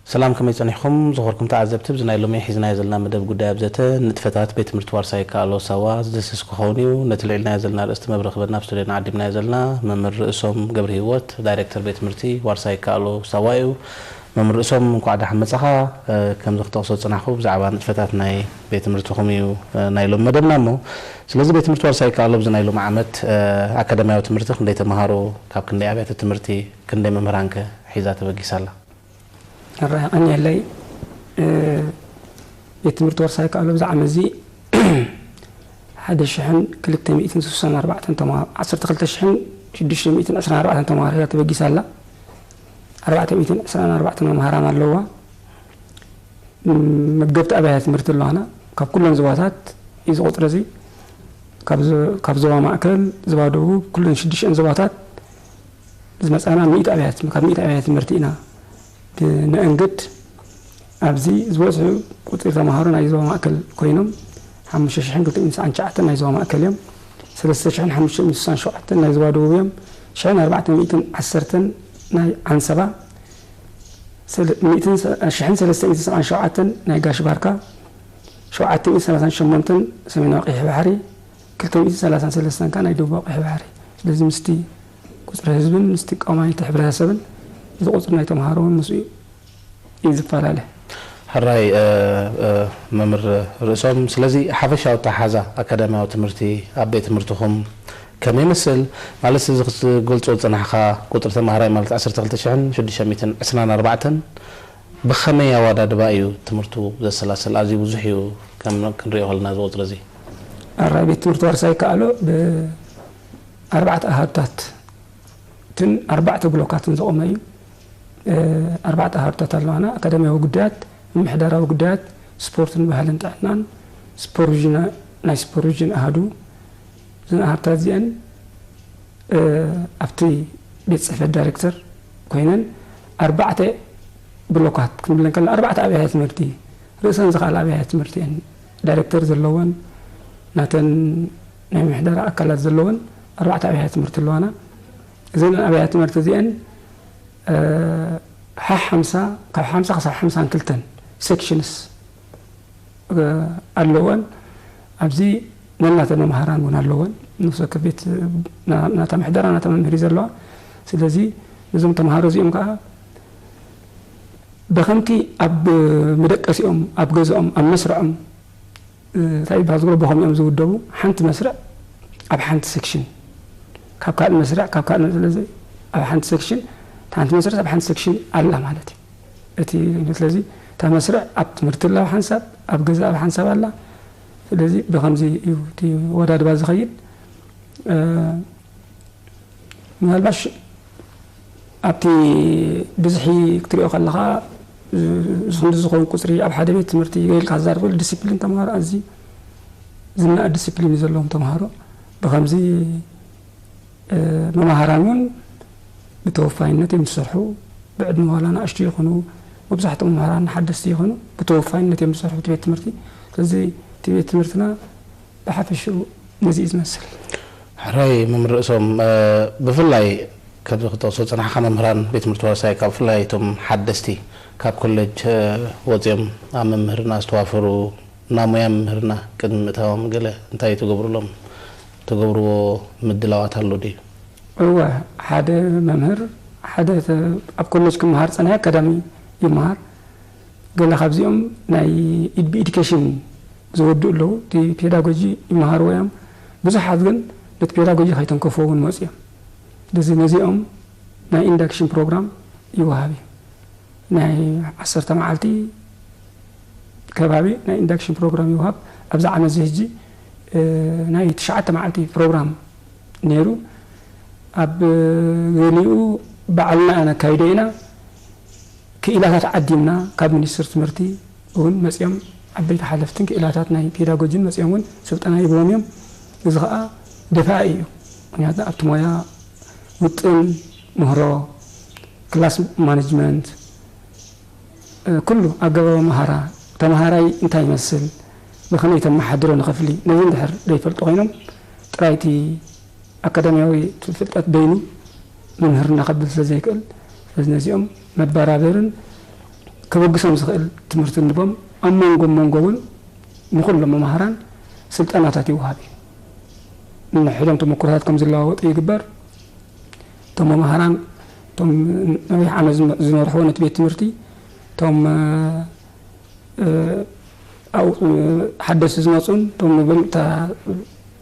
ሰላም፣ ከመይ ጸኒሕኩም? ዝኸበርኩም ተዓዘብቲ፣ ኣብዚ ናይ ሎሚ ሒዝናዮ ዘለና መደብ ጉዳይ ኣብ ዘተ ንጥፈታት ቤት ትምህርቲ ዋርሳይ ይከኣሎ ሳዋ ዝድህስስ ክኸውን እዩ። ነቲ ልዒልናዮ ዘለና ኣርእስቲ መብርሂ ክበና ኣብ ስቱድዮና ዓዲምናዮ ዘለና መምህር ርእሶም ገብረሂወት፣ ዳይሬክተር ቤት ትምህርቲ ዋርሳይ ይከኣሎ ሳዋ እዩ። መምህር ርእሶም፣ እንኳዕ ደሓን መጻኻ። እ፣ ከም ዝክጠቕሶ ዝጸናሕኩ፣ ብዛዕባ ንጥፈታት ናይ ቤት ትምህርትኹም እዩ፣ እ፣ ናይ ሎሚ መደብና እሞ። ስለዚ ቤት ትምህርቲ ዋርሳይ ይከኣሎ ኣብዚ ናይ ሎሚ ዓመት፣ እ፣ ኣካዳሚያዊ ትምህርቲ ክንደይ ተምሃሮ፣ ካብ ክንደይ ኣብያተ ትምህርቲ፣ ክንደይ መምህራንከ ሒዛ ተበጊሳ ኣላ? ሕራይ የቐንየለይ። እ፣ ቤት ትምህርቲ ዋርሳይ ይከኣሎ ኣብዚ ዓመት እዚ ሓደ ሽሕን ክልተ ሚእትን ስሳን ኣርባዕተን ተምሃሮ፣ ዓሰርተ ክልተ ሽሕን ሽዱሽተ ሚእትን ዕስራን ኣርባዕተን ተምሃሮ ሒዛ ተበጊሳ ኣላ። ኣርባዕተ ሚእትን ዕስራን ኣርባዕተን መምሃራን ኣለዋ። ም፣ መገብቲ ኣብያተ ትምህርቲ ኣለዋና። ካብ ኩለን ዞባታት እዩ እዚ ቁጽሪ እዚ። ካብ ዞ-፣ ካብ ዞባ ማእከል፣ ዞባ ደቡብ፣ ኩለን ሽዱሽተን ዞባታት ዝመጻና ሚእቲ ኣብያተ፣ ካብ ሚእቲ ኣብያተ ትምህርቲ ኢና ድ-፣ ንእንግድ። ኣብዚ ዝበዝሑ ቁጽሪ ተምሃሮ ናይ ዞባ ማእከል ኮይኖም፣ ሓሙሽተ ሽሕን ክልተ ሚእትን ሰዓን ትሽዓተን ናይ ዞባ ማእከል እዮም። ሰለስተ ሽሕን ሓሙሽተ ሚእትን ስሳን ሸውዓተን ናይ ዞባ ደቡብ እዮም። ሽሕን ኣርባዕተ ሚእትን ዓሰርተን ናይ ዓንሰባ፣ ሰለ-፣ ሚእትን ሰ-፣ ሽሕን ሰለስተ ሚእትን ሰብዓን ሸውዓተን ናይ ጋሽ ባርካ፣ ሸውዓተ ሚእትን ሰላሳን ሸሞንተን ሰሜናዊ ቀይሕ ባሕሪ፣ ክልተ ሚእትን ሰላሳን ሰለስተን ከኣ ናይ ደቡባዊ ቀይሕ ባሕሪ። ስለዚ ምስቲ ቁጽሪ ህዝብን ምስቲ ቀማይቲ ሕብረተሰብን እዚ ቁጽሪ ናይ ተምሃሮ እውን ምስኡ እዩ ዝፈላለ። ሕራይ፣ እ፣ እ፣ መምህር ርእሶም፣ ስለዚ ሓፈሻዊ ኣተሓሕዛ ኣካዳሚያዊ ትምህርቲ ኣብ ቤት ትምህርትኹም ከመይ ይመስል? ማለት እዚ ክትገልጾ ዝጸናሕካ ቁጽሪ ተምሃራይ ማለት ዓሰርተ ክልተ ሽሕን ሽዱሽተ ሚእትን ዕስራን ኣርባዕተን ብኸመይ ኣወዳድባ እዩ ትምህርቱ ዘሰላስል? ኣዝዩ ብዙሕ እዩ ከም ክንሪኦ ከለና እዚ ቁጽሪ እዚ። ኣራይ ቤት ትምህርቲ ዋርሳይ ይከኣሎ ብኣርባዕተ ኣሃዱታት ትን ኣርባዕተ ብሎካትን ዝቖመ እዩ። እ፣ ኣርባዕተ ኣሃዱታት ኣለዋና። ኣካዳሚያዊ ጉዳያት፣ ምምሕዳራዊ ጉዳያት፣ ስፖርትን ባህልን ጥዕናን፣ ሱፐርቪዥን፣ ናይ ሱፐርቪዥን ኣሃዱ። እዘን ኣሃዱታት እዚአን፣ እ፣ ኣብቲ ቤት ጽሕፈት ዳይሬክተር ኮይነን ኣርባዕተ ብሎካት ክንብለን ከለና ኣርባዕተ ኣብያተ ትምህርቲ ርእሰን ዝኸኣላ ኣብያተ ትምህርቲ እየን። ዳይሬክተር ዘለወን ናተን ናይ ምምሕዳር ኣካላት ዘለወን ኣርባዕተ ኣብያተ ትምህርቲ ኣለዋና። እዘን ኣብያተ ትምህርቲ እዚአን፣ እ፣ ሓ ሓምሳ፣ ካብ ሓምሳ ክሳብ ሓምሳን ክልተን ሴክሽንስ፣ እ፣ ኣለወን። ኣብዚ ነናተን መምሃራን እውን ኣለወን። ነፍሲ ወከፍ ቤት፣ ና-፣ ናታ ምሕደራ፣ ናታ መምህር እዩ ዘለዋ። ስለዚ ነዞም ተምሃሮ እዚኦም ከዓ ብኸምቲ ኣብ መደቀሲኦም፣ ኣብ ገዝኦም፣ ኣብ መስርዖም፣ እ፣ እንታይ ይበሃል ዝገብሮ፣ ብኸምኡ እዮም ዝውደቡ። ሓንቲ መስርዕ ኣብ ሓንቲ ሴክሽን፣ ካብ ካልእ መስርዕ፣ ካብ ካልእ መስርዕ፣ ስለዚ ኣብ ሓንቲ ሴክሽን፣ እታ ሓንቲ መስርዕ ኣብ ሓንቲ ሴክሽን ኣላ ማለት እዩ። እቲ፣ ስለዚ እታ መስርዕ ኣብ ትምህርቲ ኣላ ኣብ ሓንሳብ፣ ኣብ ገዛ ኣብ ሓንሳብ ኣላ። ስለዚ ብኸምዚ እዩ እቲ ወዳድባ ዝኸይድ። እ፣ ምናልባሽ ኣብቲ ብዝሒ ክትሪኦ ከለኻ፣ ዝ-፣ ዝኽንዲ ዝኸውን ቁጽሪ ኣብ ሓደ ቤት ትምህርቲ ገይልካ ክዛረብ ከሎ፣ ዲሲፕሊን ተምሃሮ ኣዝዩ ዝነኣድ ዲሲፕሊን እዩ ዘለዎም ተምሃሮ። ብኸምዚ፣ እ፣ መማህራን እውን ብተወፋይነት እዮም ዝሰርሑ። ብዕድመ ዋላ ንኣሽቱ ይኹኑ፣ መብዛሕትኦም መምህራን ሓደስቲ ይኹኑ፣ ብተወፋይነት እዮም ዝሰርሑ እቲ ቤት ትምህርቲ። ስለዚ እቲ ቤት ትምህርትና ብሓፈሽኡ ነዚ እዩ ዝመስል። ሕራይ መምህር ርእሶም፣ እ፣ ብፍላይ ከምዚ ክጠቕሶ ዝጸናሕካ መምህራን ቤት ትምህርቲ ዋርሳይ፣ ካብ ብፍላይ እቶም ሓደስቲ ካብ ኮሌጅ፣ እ፣ ወጺኦም ኣብ መምህርና ዝተዋፈሩ፣ ናብ ሞያ መምህርና ቅድሚ ምእታዎም ገለ እንታይ ትገብሩሎም፣ ትገብርዎ ምድላዋት ኣሎ ድዩ? እወ፣ ሓደ መምህር፣ ሓደ ተ-፣ ኣብ ኮሌጅ ክመሃር ጸኒሑ ኣካዳሚ ይመሃር። ገለ ካብዚኦም ናይ ኢድ-፣ ብኢዱኬሽን ዝወድኡ ኣለዉ። እቲ ፔዳጎጂ ይመሃርዎ እዮም። ብዙሓት ግን ነቲ ፔዳጎጂ ከይተንከፍዎ እውን መፅኡ እዮም። ስለዚ ነዚኦም ናይ ኢንዳክሽን ፕሮግራም ይወሃብ እዩ። ናይ ዓሰርተ መዓልቲ ከባቢ ናይ ኢንዳክሽን ፕሮግራም ይወሃብ። ኣብዚ ዓመት እዚ ሕጂ፣ እ፣ ናይ ትሽዓተ መዓልቲ ፕሮግራም ነይሩ። ኣብ ገሊኡ ባዕልና ነካይዶ ኢና። ክኢላታት ዓዲምና፣ ካብ ሚኒስትሪ ትምህርቲ እውን መፂኦም፣ ዓበይቲ ሓለፍትን ክኢላታት ናይ ፔዳጎጂን መፂኦም እውን ስልጠና ሂብዎም እዮም። እዚ ከዓ ደፋኢ እዩ። ምክንያቱ ኣብቲ ሞያ ውጥን፣ ምህሮ፣ ክላስ ማኔጅመንት፣ እ፣ ኩሉ ኣገባብ ኣምሃራ፣ ተምሃራይ እንታይ ይመስል፣ ብኸመይ ተመሓድሮ ንኽፍሊ፣ ነዚ እንድሕር ዘይፈልጡ ኮይኖም፣ ጥራይ እቲ ኣካዳሚያዊ ፍልጠት በይኑ መምህርና ከብል ስለ ዘይክእል፣ ስለዚ ነዚኦም መበራበርን ከበግሶም ዝኽእል ትምህርቲ እንቦም ኣብ መንጎ መንጎ እውን ንኹሎም መማህራን ስልጠናታት ይወሃብ እዩ። ነንሕዶም ተመክሮታት ከም ዝለዋወጡ ይግበር። እቶም መማህራን እቶም ነዊሕ ዓመት ዝመ- ዝመርሕዎ ነቲ ቤት ትምህርቲ እቶም እ፣ ኣብኡ ሓደስቲ ዝመፁን እቶም ንብል እታ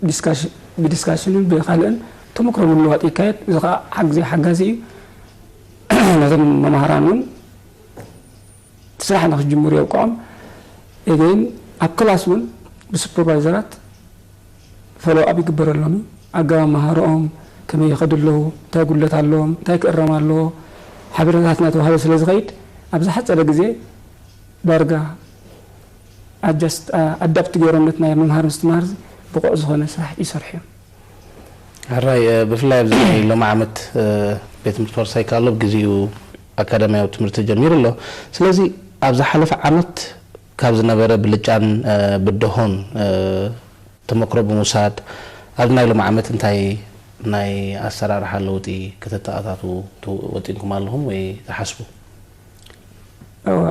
ዲስካሽ- ብዲስካሽንን ብካልእን ተመክሮ ምልዋጥ ይካየድ። እዚ ከዓ ሓግዚ ሓጋዚ እዩ። ነቶም መማህራን እውን እቲ ስራሕ ንክጅምሩ የብቅዖም። ግን ኣብ ክላስ እውን ብሱፐርቫይዘራት ፈሎ ኣብ ይግበረሎም እዩ። ኣገባብ መሃርኦም ከመይ ይኸዱ ኣለዉ፣ እንታይ ጉድለት ኣለዎም፣ እንታይ ክእረም ኣለዎ፣ ሓበሬታታት እናተዋህበ ስለ ዝኸይድ ኣብ ዝሓፀረ ግዜ ዳርጋ ኣጃስት ኣዳፕት ገይሮም ነቲ ናይ ምምሃር ምስትምሃር ብቑዕ ዝኾነ ስራሕ ይሰርሑ እዮም። ሕራይ እ፣ ብፍላይ ኣብዚ ናይ ሎሚ ዓመት እ፣ ቤት ትምህርቲ ፎርሳይ ካሎ ብግዜኡ ኣካዳሚያዊ ትምህርቲ ጀሚሩ ኣሎ። ስለዚ ኣብ ዝሓለፈ ዓመት ካብ ዝነበረ ብልጫን እ፣ ብድሆን እ፣ ተመክሮ ብምውሳድ ኣብዚ ናይ ሎሚ ዓመት እንታይ ናይ ኣሰራርሓ ለውጢ ከተተኣታትዉ ት- ወጢንኩም ኣለኹም ወይ ትሓስቡ?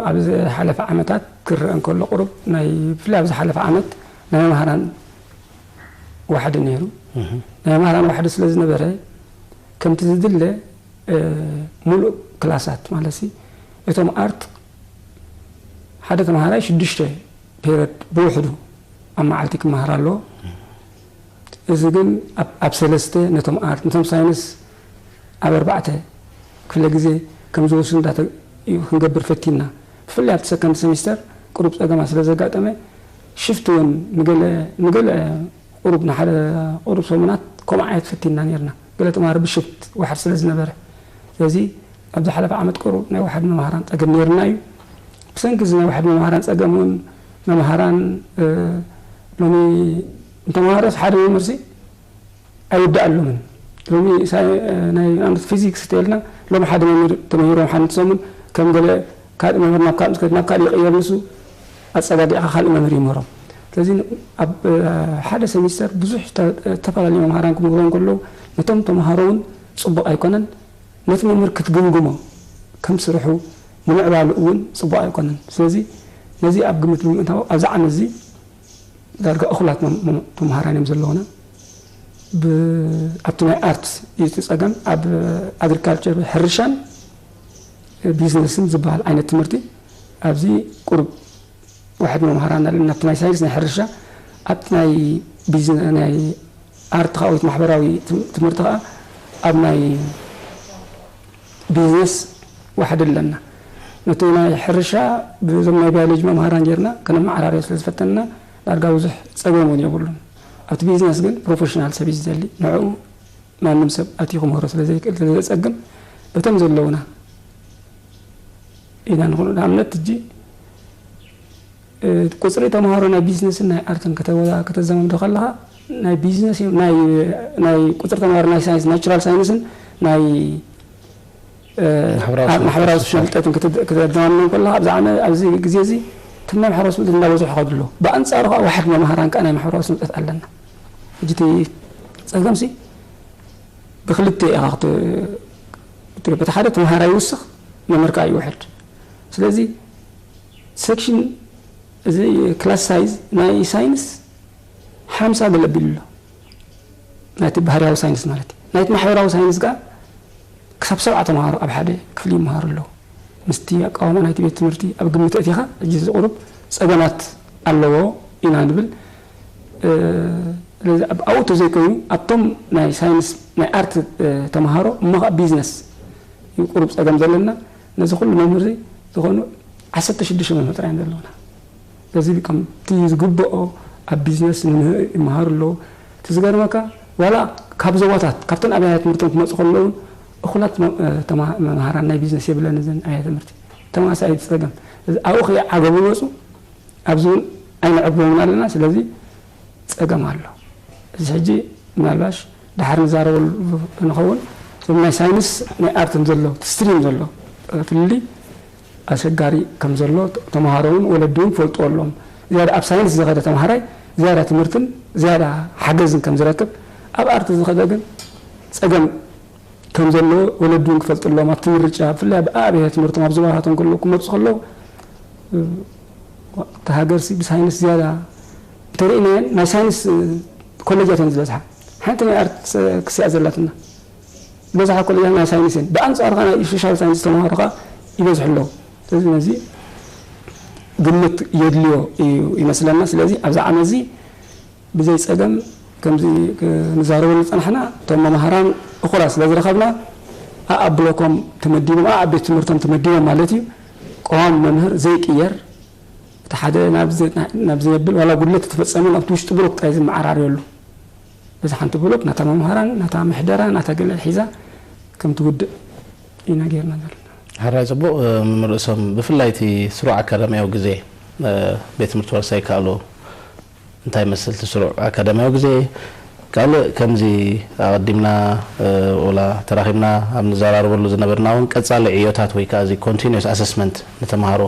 ኣብ ዝሓለፈ ዓመታት ክረአ እንከሎ ቁሩብ ናይ ብፍላይ ኣብ ዝሓለፈ ዓመት ናይ መምሃራን ዋሕዲ ነይሩ። ናይ መምሃራን ዋሕዲ ስለ ዝነበረ ከምቲ ዝድለ እ፣ ሙሉእ ክላሳት ማለት ሲ እቶም ኣርት ሓደ ተምሃራይ ሽዱሽተ ፔረድ ብውሕዱ ኣብ መዓልቲ ክመሃር ኣለዎ። እዚ ግን ኣብ- ኣብ ሰለስተ ነቶም ኣርት ነቶም ሳይንስ ኣብ ኣርባዕተ ክፍለ ግዜ ከም ዝወስዱ እንዳተ- እዩ ክንገብር ፈቲና። ብፍላይ ኣብቲ ሰከንድ ሰሚስተር ቅሩብ ፀገማት ስለ ዘጋጠመ ሽፍት እውን ንገለ ንገለ ቁሩብ ንሓደ ቁሩብ ሰሙናት ከምኡ ዓይነት ፈቲና ነርና። ገለ ተምሃሮ ብሽፍት ዋሕድ ስለ ዝነበረ ስለዚ ኣብ ዝሓለፈ ዓመት ቁሩብ ናይ ዋሕድ መምሃራን ፀገም ነርና እዩ። ብሰንኪ እዚ ናይ ዋሕድ መምሃራን ፀገም እውን መምሃራን እ፣ ሎሚ ንተምሃሮስ ሓደ መምህርሲ ኣይውዳኣሉምን። ሎሚ ሳይ- ናይ ንኣብነት ፊዚክስ ተልና ሎም ሓደ መምህር ተመሂሮም ሓንቲ ሰሙን ከም ገለ ካልእ መምህር ናብ ካልእ ዝከድ ናብ ካልእ ይቕየር ንሱ ኣጸጋጊዕካ ካልእ መምህር ይምህሮም። ስለዚ ኣብ ሓደ ሰሚስተር ብዙሕ ዝተፈላለዩ መምሃራን ክምህሩ እንከለዉ ነቶም ተምሃሮ እውን ጽቡቕ ኣይኮነን። ነቲ መምህር ክትግምግሞ ከም ስርሑ ንምዕባሉ እውን ጽቡቕ ኣይኮነን። ስለዚ ነዚ ኣብ ግምት ብምእታው ኣብዚ ዓመት እዚ ዳርጋ እኹላት መምሃራን እዮም ዘለውና። ኣብቲ ናይ ኣርት እዩ እቲ ፀገም። ኣብ ኣግሪካልቸር ሕርሻን ቢዝነስን ዝበሃል ዓይነት ትምህርቲ ኣብዚ ቁሩብ ዋሕድ መምሃራን ኣለና። ኣብቲ ናይ ሳይንስ ናይ ሕርሻ ኣብቲ ናይ ቢዝነ ናይ ኣርት ከዓ ወይ ማሕበራዊ ትምህርቲ ከዓ ኣብ ናይ ቢዝነስ ዋሕዲ ኣለና። ነቲ ናይ ሕርሻ ብዞም ናይ ባዮሎጂ መምሃራን ጌርና ከነመዓራርዮ ስለ ዝፈተንና ዳርጋ ብዙሕ ፀገም እውን የብሉን። ኣብቲ ቢዝነስ ግን ፕሮፌሽናል ሰብ እዩ ዝደሊ። ንዕኡ ማንም ሰብ ኣትዩ ክምህሮ ስለ ዘይክእል ስለ ዘፀግም በቶም ዘለውና ኢና ንኹን ንኣብነት እጂ ቁፅሪ ተምሃሮ ናይ ቢዝነስን ናይ ኣርትን ከተተዛምዶ ከለኻ ናይ ቢዝነስ ናይ ቁፅሪ ተምሃሮ ናይ ሳይንስ ናቹራል ሳይንስን ናይ ማሕበራዊ ፍልጠትን ከተደማምኖም ከለኻ ኣብዚ ዓመት ኣብዚ ግዜ እዚ እቶም ናይ ማሕበራዊ ፍልጠት እንዳበዝሑ ከድሎ ብኣንፃሩ ከዓ ዋሕድ መምሃራን ከዓ ናይ ማሕበራዊ ፍልጠት ኣለና። ሕጂ እቲ ፀገምሲ ብክልተ ኢኻ ክትሪኦ። በቲ ሓደ ተምሃራይ ይውስኽ መምህር ከዓ ይውሕድ። ስለዚ ሴክሽን እዚ ክላስ ሳይዝ ናይ ሳይንስ ሓምሳ ገለ ኣቢሉ ኣሎ። ናይቲ ባህርያዊ ሳይንስ ማለት እዩ። ናይቲ ማሕበራዊ ሳይንስ ከዓ ክሳብ ሰብዓ ተምሃሮ ኣብ ሓደ ክፍሊ ይመሃሩ ኣለዉ። ምስቲ ኣቃውማ ናይቲ ቤት ትምህርቲ ኣብ ግምት ኣእቲኻ ሕጂ እዚ ቁሩብ ፀገማት ኣለዎ ኢና ንብል። ስለዚ ኣብኡ ተዘይኮይኑ ኣብቶም ናይ ሳይንስ ናይ ኣርት ተምሃሮ እሞ ከዓ ቢዝነስ እዩ ቁሩብ ፀገም ዘለና። ነዚ ኩሉ መምህር እዚ ዝኾኑ ዓሰርተ ሽዱሽተ መምህር ጥራይ እዮም ዘለውና። ስለዚ ከምቲ ዝግብኦ ኣብ ቢዝነስ ንምህር ይመሃሩ ኣለዉ። እቲ ዝገርመካ ዋላ ካብ ዞባታት ካብተን ኣብያተ ትምህርቶም ክመፁ ከለዉ እውን እኹላት መምሃራን ናይ ቢዝነስ የብለን እዘን ኣብያተ ትምህርቲ። ተመሳሳይ ፀገም ኣብኡ ከይዓገቡ ይመፁ ኣብዚ እውን ኣይንዕግቦምን ኣለና። ስለዚ ፀገም ኣሎ። እዚ ሕጂ ምናልባሽ ድሓር ንዛረበሉ ንኸውን እዞም ናይ ሳይንስ ናይ ኣርትን ዘሎ እቲ ስትሪም ዘሎ ፍልልይ ኣሸጋሪ ከም ዘሎ ተምሃሮ እውን ወለዲ እውን ፈልጥዎ ኣለዎም። ዝያዳ ኣብ ሳይንስ ዝኸደ ተምሃራይ ዝያዳ ትምህርትን ዝያዳ ሓገዝን ከም ዝረክብ ኣብ ኣርት ዝኸደ ግን ፀገም ከም ዘለዎ ወለዲ እውን ክፈልጡ ኣለዎም። ኣብቲ ምርጫ ብፍላይ ኣብ ኣብያተ ትምህርቶም ኣብ ዞባታቶም ከለዉ ክመርፁ ከለዉ እታ ሃገርሲ ብሳይንስ ዝያዳ እንተርኢናየን ናይ ሳይንስ ኮሌጃት እየን ዝበዝሓ። ሓንቲ ናይ ኣርት ክስያ ዘላትና ዝበዝሓ ኮሌጃት ናይ ሳይንስ እየን። ብኣንጻሩ ከዓ ናይ ሶሻል ሳይንስ ተምሃሮ ከዓ ይበዝሑ ኣለዉ። ስለዚ ነዚ ግምት የድልዮ እዩ ይመስለና። ስለዚ ኣብዚ ዓመት እዚ ብዘይ ጸገም ከምዚ ክንዛረበሉ ዝጸናሕና እቶም መምሃራን እኹላት ስለ ዝረኸብና ኣኣብ ብሎኮም ተመዲቦም ኣኣብ ቤት ትምህርቶም ተመዲቦም ማለት እዩ። ቀዋሚ መምህር ዘይቅየር እቲ ሓደ ናብ ዘ- ናብ ዘየብል ዋላ ጉድለት ተፈጸመ ኣብቲ ውሽጢ ብሎክ ጥራይ ዝመዓራርየሉ። በዚ ሓንቲ ብሎክ ናታ መምሃራን ናታ ምሕደራ ናታ ገለ ሒዛ ከም ትውድእ ኢና ጌርና ዘለና። ሕራይ ጽቡቕ። ምምርእሶም ብፍላይ እቲ ስሩዕ ኣካዳሚያዊ ግዜ ቤት ትምህርቲ ዋርሳይ ይከኣሉ እንታይ ይመስል እቲ ስሩዕ ኣካዳሚያዊ ግዜ? ካልእ ከምዚ ኣቐዲምና ወላ ተራኺብና ኣብ ንዘራረበሉ ዝነበርና እውን ቀጻሊ ዕዮታት ወይ ከዓ እዚ continuous assessment ንተምሃሮ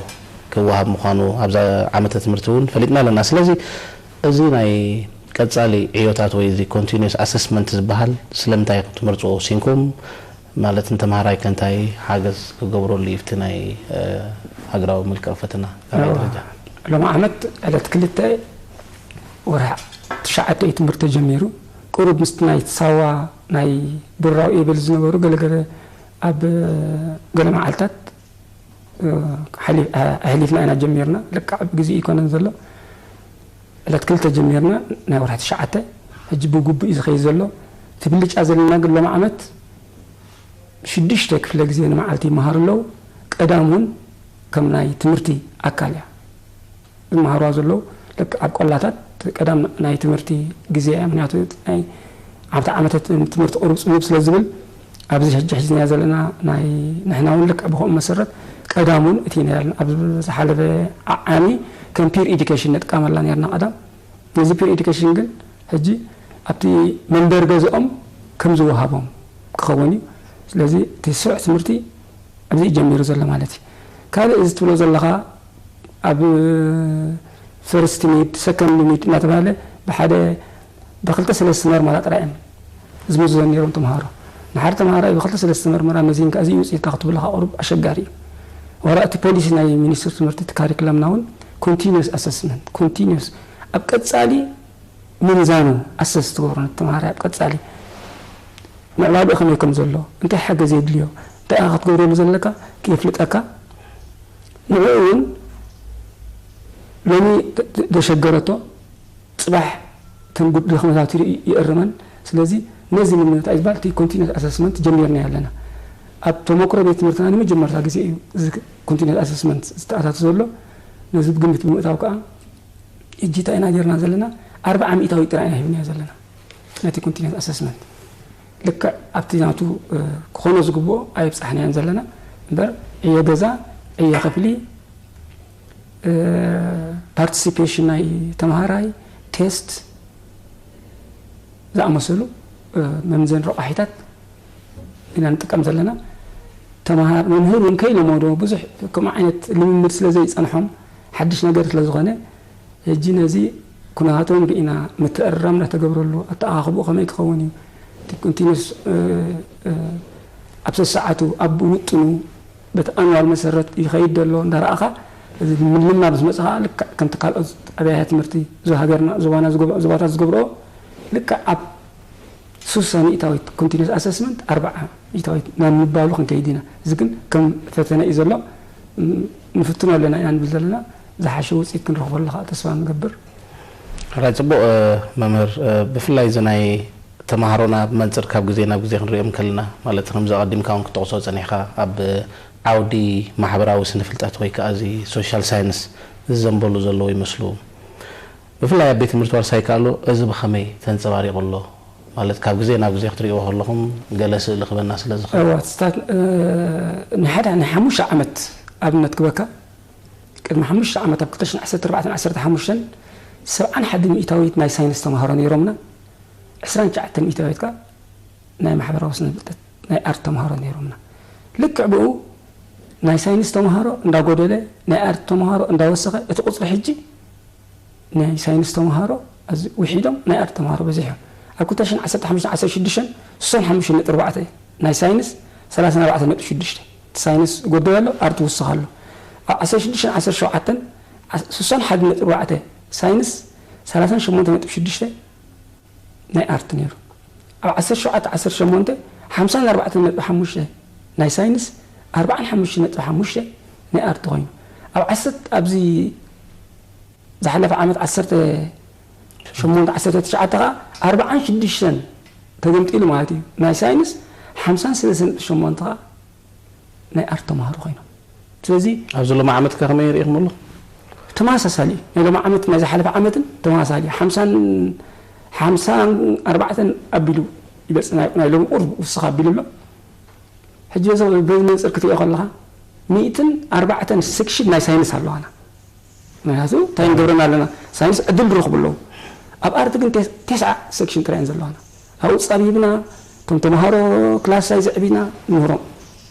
ክወሃብ ምዃኑ ኣብዛ ዓመተ ትምህርቲ እውን ፈሊጥና ኣለና። ስለዚ እዚ ናይ ቀጻሊ ዕዮታት ወይ እዚ continuous assessment ዝበሃል ስለምንታይ ኢኹም ትመርጽዎ ወሲንኩም? ማለት ንተምሃራይ ከ እንታይ ሓገዝ ክገብረሉ እዩ ኣብቲ ናይ ሃገራዊ መልቀቕ ፈተና ካልኣይ ደረጃ? ሎሚ ዓመት ዕለት ክልተ ወርሒ ትሽዓተ እዩ ትምህርቲ ተጀሚሩ። ቁሩብ ምስቲ ናይ ሳዋ ናይ ብራው ኤብል ዝነበሩ ገለገለ ኣብ ገለ መዓልታት ኣሕሊፍና ኢና ጀሚርና። ልክዕ ብግዜ ይኮነን ዘሎ ዕለት ክልተ ጀሚርና ናይ ወርሒ ትሽዓተ ሕጂ ብግቡእ እዩ ዝኸይድ ዘሎ። እቲ ብልጫ ዘለና ግን ሎም ዓመት ሽዱሽተ ክፍለ ግዜ ንመዓልቲ ይመሃሩ ኣለዉ። ቀዳም እውን ከም ናይ ትምህርቲ ኣካል እያ ዝመሃሩዋ ዘለዉ። ልክዕ ኣብ ቆላታት ቀዳም ናይ ትምህርቲ ግዜ እያ። ምክንያቱ ናይ ዓመተ ዓመተ ትምህርቲ ቁሩብ ፅቡብ ስለ ዝብል ኣብዚ ሕጂ ሒዝናያ ዘለና ናይ ንሕና እውን ልክዕ ብከምኡ መሰረት ቀዳም እውን እቲ ነርና ኣብ ዝሓለፈ ዓዓሚ ከም ፒር ኢዲኬሽን ንጥቀመላ ነርና ቀዳም። ነዚ ፒር ኢዲኬሽን ግን ሕጂ ኣብቲ መንበሪ ገዝኦም ከም ዝወሃቦም ክኸውን እዩ። ስለዚ እቲ ስሩዕ ትምህርቲ ኣብዚ እዩ ጀሚሩ ዘሎ ማለት እዩ። ካልእ እዚ ትብሎ ዘለኻ ኣብ ፈርስት ሚድ ሰከንድ ሚድ እናተባሃለ ብሓደ ብክልተ ሰለስተ መርመራ ጥራይ እዮም ዝምዝኑ ነይሮም ተምሃሮ። ንሓደ ተምሃራይ ብክልተ ሰለስተ መርመራ መዚንካ እዚ እዩ ውፅኢትካ ክትብልካ ቁሩብ ኣሸጋሪ እዩ። ዋላ እቲ ፖሊሲ ናይ ሚኒስትር ትምህርቲ እቲ ካሪክለምና እውን ኮንቲኒስ ኣሰስመንት ኮንቲኒስ ኣብ ቀፃሊ ምምዛኑ ኣሰስ ትገብሮ ነቲ ተምሃራይ ኣብ ቀፃሊ ምዕባልኡ ከመይ ከም ዘሎ እንታይ ሓገዝ የድልዮ እንታይ ኢኻ ክትገብረሉ ዘለካ የፍልጠካ። ንዕኡ እውን ሎሚ ዘሸገረቶ ፅባሕ ከም ድኽመታቱ ይእርመን። ስለዚ ነዚ ንምንታይ ዝበሃል እቲ ኮንቲኒስ ኣሰስመንት ጀሚርና ኣለና። ኣብ ተመክሮ ቤት ትምህርትና ንመጀመርታ ግዜ እዩ እዚ ኮንቲኒስ ኣሰስመንት ዝተኣታቱ ዘሎ። ነዚ ብግምት ብምእታው ከዓ ሕጂ እንታይ ኢና ጌርና ዘለና ኣርብዓ ሚእታዊት ጥራይ ኢና ሂብናዮ ዘለና ነቲ ኮንቲኒስ ኣሰስመንት ልክዕ ኣብቲ ናቱ ክኾኖ ዝግብኦ ኣይብፃሕናዮን ዘለና እምበር ዕዮ ገዛ ዕዮ ክፍሊ ፓርቲሲፔሽን ናይ ተምሃራይ ቴስት ዝኣመሰሉ መምዘኒ ረቋሒታት ኢና ንጥቀም ዘለና። ተምሃር መምህር እውን ከይለመዶ ብዙሕ ከምኡ ዓይነት ልምምድ ስለ ዘይፀንሖም ሓድሽ ነገር ስለ ዝኾነ ሕጂ ነዚ ኩነታቶም ርኢና ምትእርራም እናተገብረሉ ኣተኣኻኽብኡ ከመይ ክኸውን እዩ እቲ ኮንቲኒስ ኣብ ሰሰዓቱ ኣብ ውጥኑ በቲ ኣንዋል መሰረት ይኸይድ ዘሎ እንዳረኣኻ እዚ ምልማ ምስ መፅኻ ልክዕ ከምቲ ካልኦት ኣብያተ ትምህርቲ እዚ ሃገርና ዞባና ዞባታት ዝገብረኦ ልክዕ ኣብ ሱሳ ሚእታዊት ኮንቲኒስ ኣሰስመንት ኣርባዓ ሚእታዊት ናብ ምባሉ ክንከይድ ኢና። እዚ ግን ከም ፈተነ እዩ ዘሎ ንፍትኖ ኣለና ኢና ንብል ዘለና። ዝሓሸ ውፅኢት ክንረኽበሉ ከዓ ተስፋ ንገብር። ሕራይ ፅቡቕ መምህር፣ ብፍላይ እዚ ናይ ተምሃሮና ብመንፅር ካብ ግዜ ናብ ግዜ ክንሪኦም ከለና ማለት ከምዚ ኣቐዲምካ እውን ክትጠቕሶ ፀኒሕካ ኣብ ዓውዲ ማሕበራዊ ስነ ፍልጠት ወይ ከዓ እዚ ሶሻል ሳይንስ ዝዘንበሉ ዘለዉ ይመስሉ። ብፍላይ ኣብ ቤት ትምህርቲ ዋርሳይ ከኣሎ እዚ ብኸመይ ተንፀባሪቑ ኣሎ? ማለት ካብ ግዜ ናብ ግዜ ክትሪእዎ ከለኹም ገለ ስእሊ ክበና ስለ ዝኽእል። እዋ፣ ስታት ንሓደ ናይ ሓሙሽተ ዓመት ኣብነት ክበካ ቅድሚ ሓሙሽተ ዓመት ኣብ ክልተ ሽሕን ዓሰርተ ኣርባዕተን ዓሰርተ ሓሙሽተን ሰብዓን ሓደን ሚእታዊት ናይ ሳይንስ ተምሃሮ ነይሮምና ዕስራን ትሽዓተን ሚእታዊት ከኣ ናይ ማሕበራዊ ስነ ፍልጠት ናይ ኣርት ተምሃሮ ነይሮምና። ልክዕ ብኡ ናይ ሳይንስ ተምሃሮ እንዳጎደለ ናይ ኣርት ተምሃሮ እንዳወሰኸ እቲ ቁፅሪ ሕጂ ናይ ሳይንስ ተምሃሮ ኣዚ ውሒዶም ናይ ኣርት ተምሃሮ በዚሖም። ኣብ ክልተ ሽሕን ዓሰርተ ሓሙሽተን ዓሰርተ ሽዱሽተን ስሳን ሓሙሽተን ነጥቢ ኣርባዕተ ናይ ሳይንስ ሰላሳን ኣርባዕተን ነጥቢ ሽዱሽተ እቲ ሳይንስ ይጎደል ኣሎ ኣርት ይውስኽ ኣሎ። ኣብ ዓሰርተ ሽዱሽተ ዓሰርተ ሸውዓተ ስሳን ሓደ ነጥቢ ኣርባዕተ ሳይንስ፣ ሰላሳን ሸሞንተ ነጥቢ ሽዱሽተ ናይ ኣርት ነይሩ። ኣብ ዓሰርተ ሸውዓተ ዓሰርተ ሸሞንተ ሓምሳን ኣርባዕተን ነጥቢ ሓሙሽተ ናይ ሳይንስ፣ ኣርባዓን ሓሙሽተ ነጥቢ ሓሙሽተ ናይ ኣርት ኮይኑ፣ ኣብ ዓሰርተ ኣብዚ ዝሓለፈ ዓመት ዓሰርተ ሸሞንተ ዓሰርተ ትሽዓተ ከኣ ኣርባዓን ሽዱሽተን ተገምጢሉ ማለት እዩ ናይ ሳይንስ፣ ሓምሳን ሰለስተን ነጥቢ ሸሞንተ ከኣ ናይ ኣርት ተማሃሮ ኮይኖም። ስለዚ ኣብዚ ሎሚ ዓመት ከ ከመይ ርኢኹምሉ? ተመሳሳሊ እዩ። ናይ ሎሚ ዓመት ናይ ዝሓለፈ ዓመትን ተመሳሳሊ እዩ። ሓምሳን ሓምሳን ኣርባዕተን ኣቢሉ ይበጽእ፣ ናይ ናይ ሎሚ ቁሩብ ውስኽ ኣቢሉ ኣሎ። ሕጂ በዚ በዚ መንጽር ክትሪኦ ከለኻ ሚእትን ኣርባዕተን ሴክሽን ናይ ሳይንስ ኣለዋና። ምክንያቱ እንታይ ንገብረና ኣለና? ሳይንስ ዕድል ዝረኽቡ ኣለዉ። ኣብ ኣርት ግን ቴስ- ቴስዓ ሴክሽን ጥራይ እየን ዘለዋና። ኣብኡ ጸቢብና፣ እቶም ተምሃሮ ክላስ ሳይዝ ኣዕቢና ንምህሮም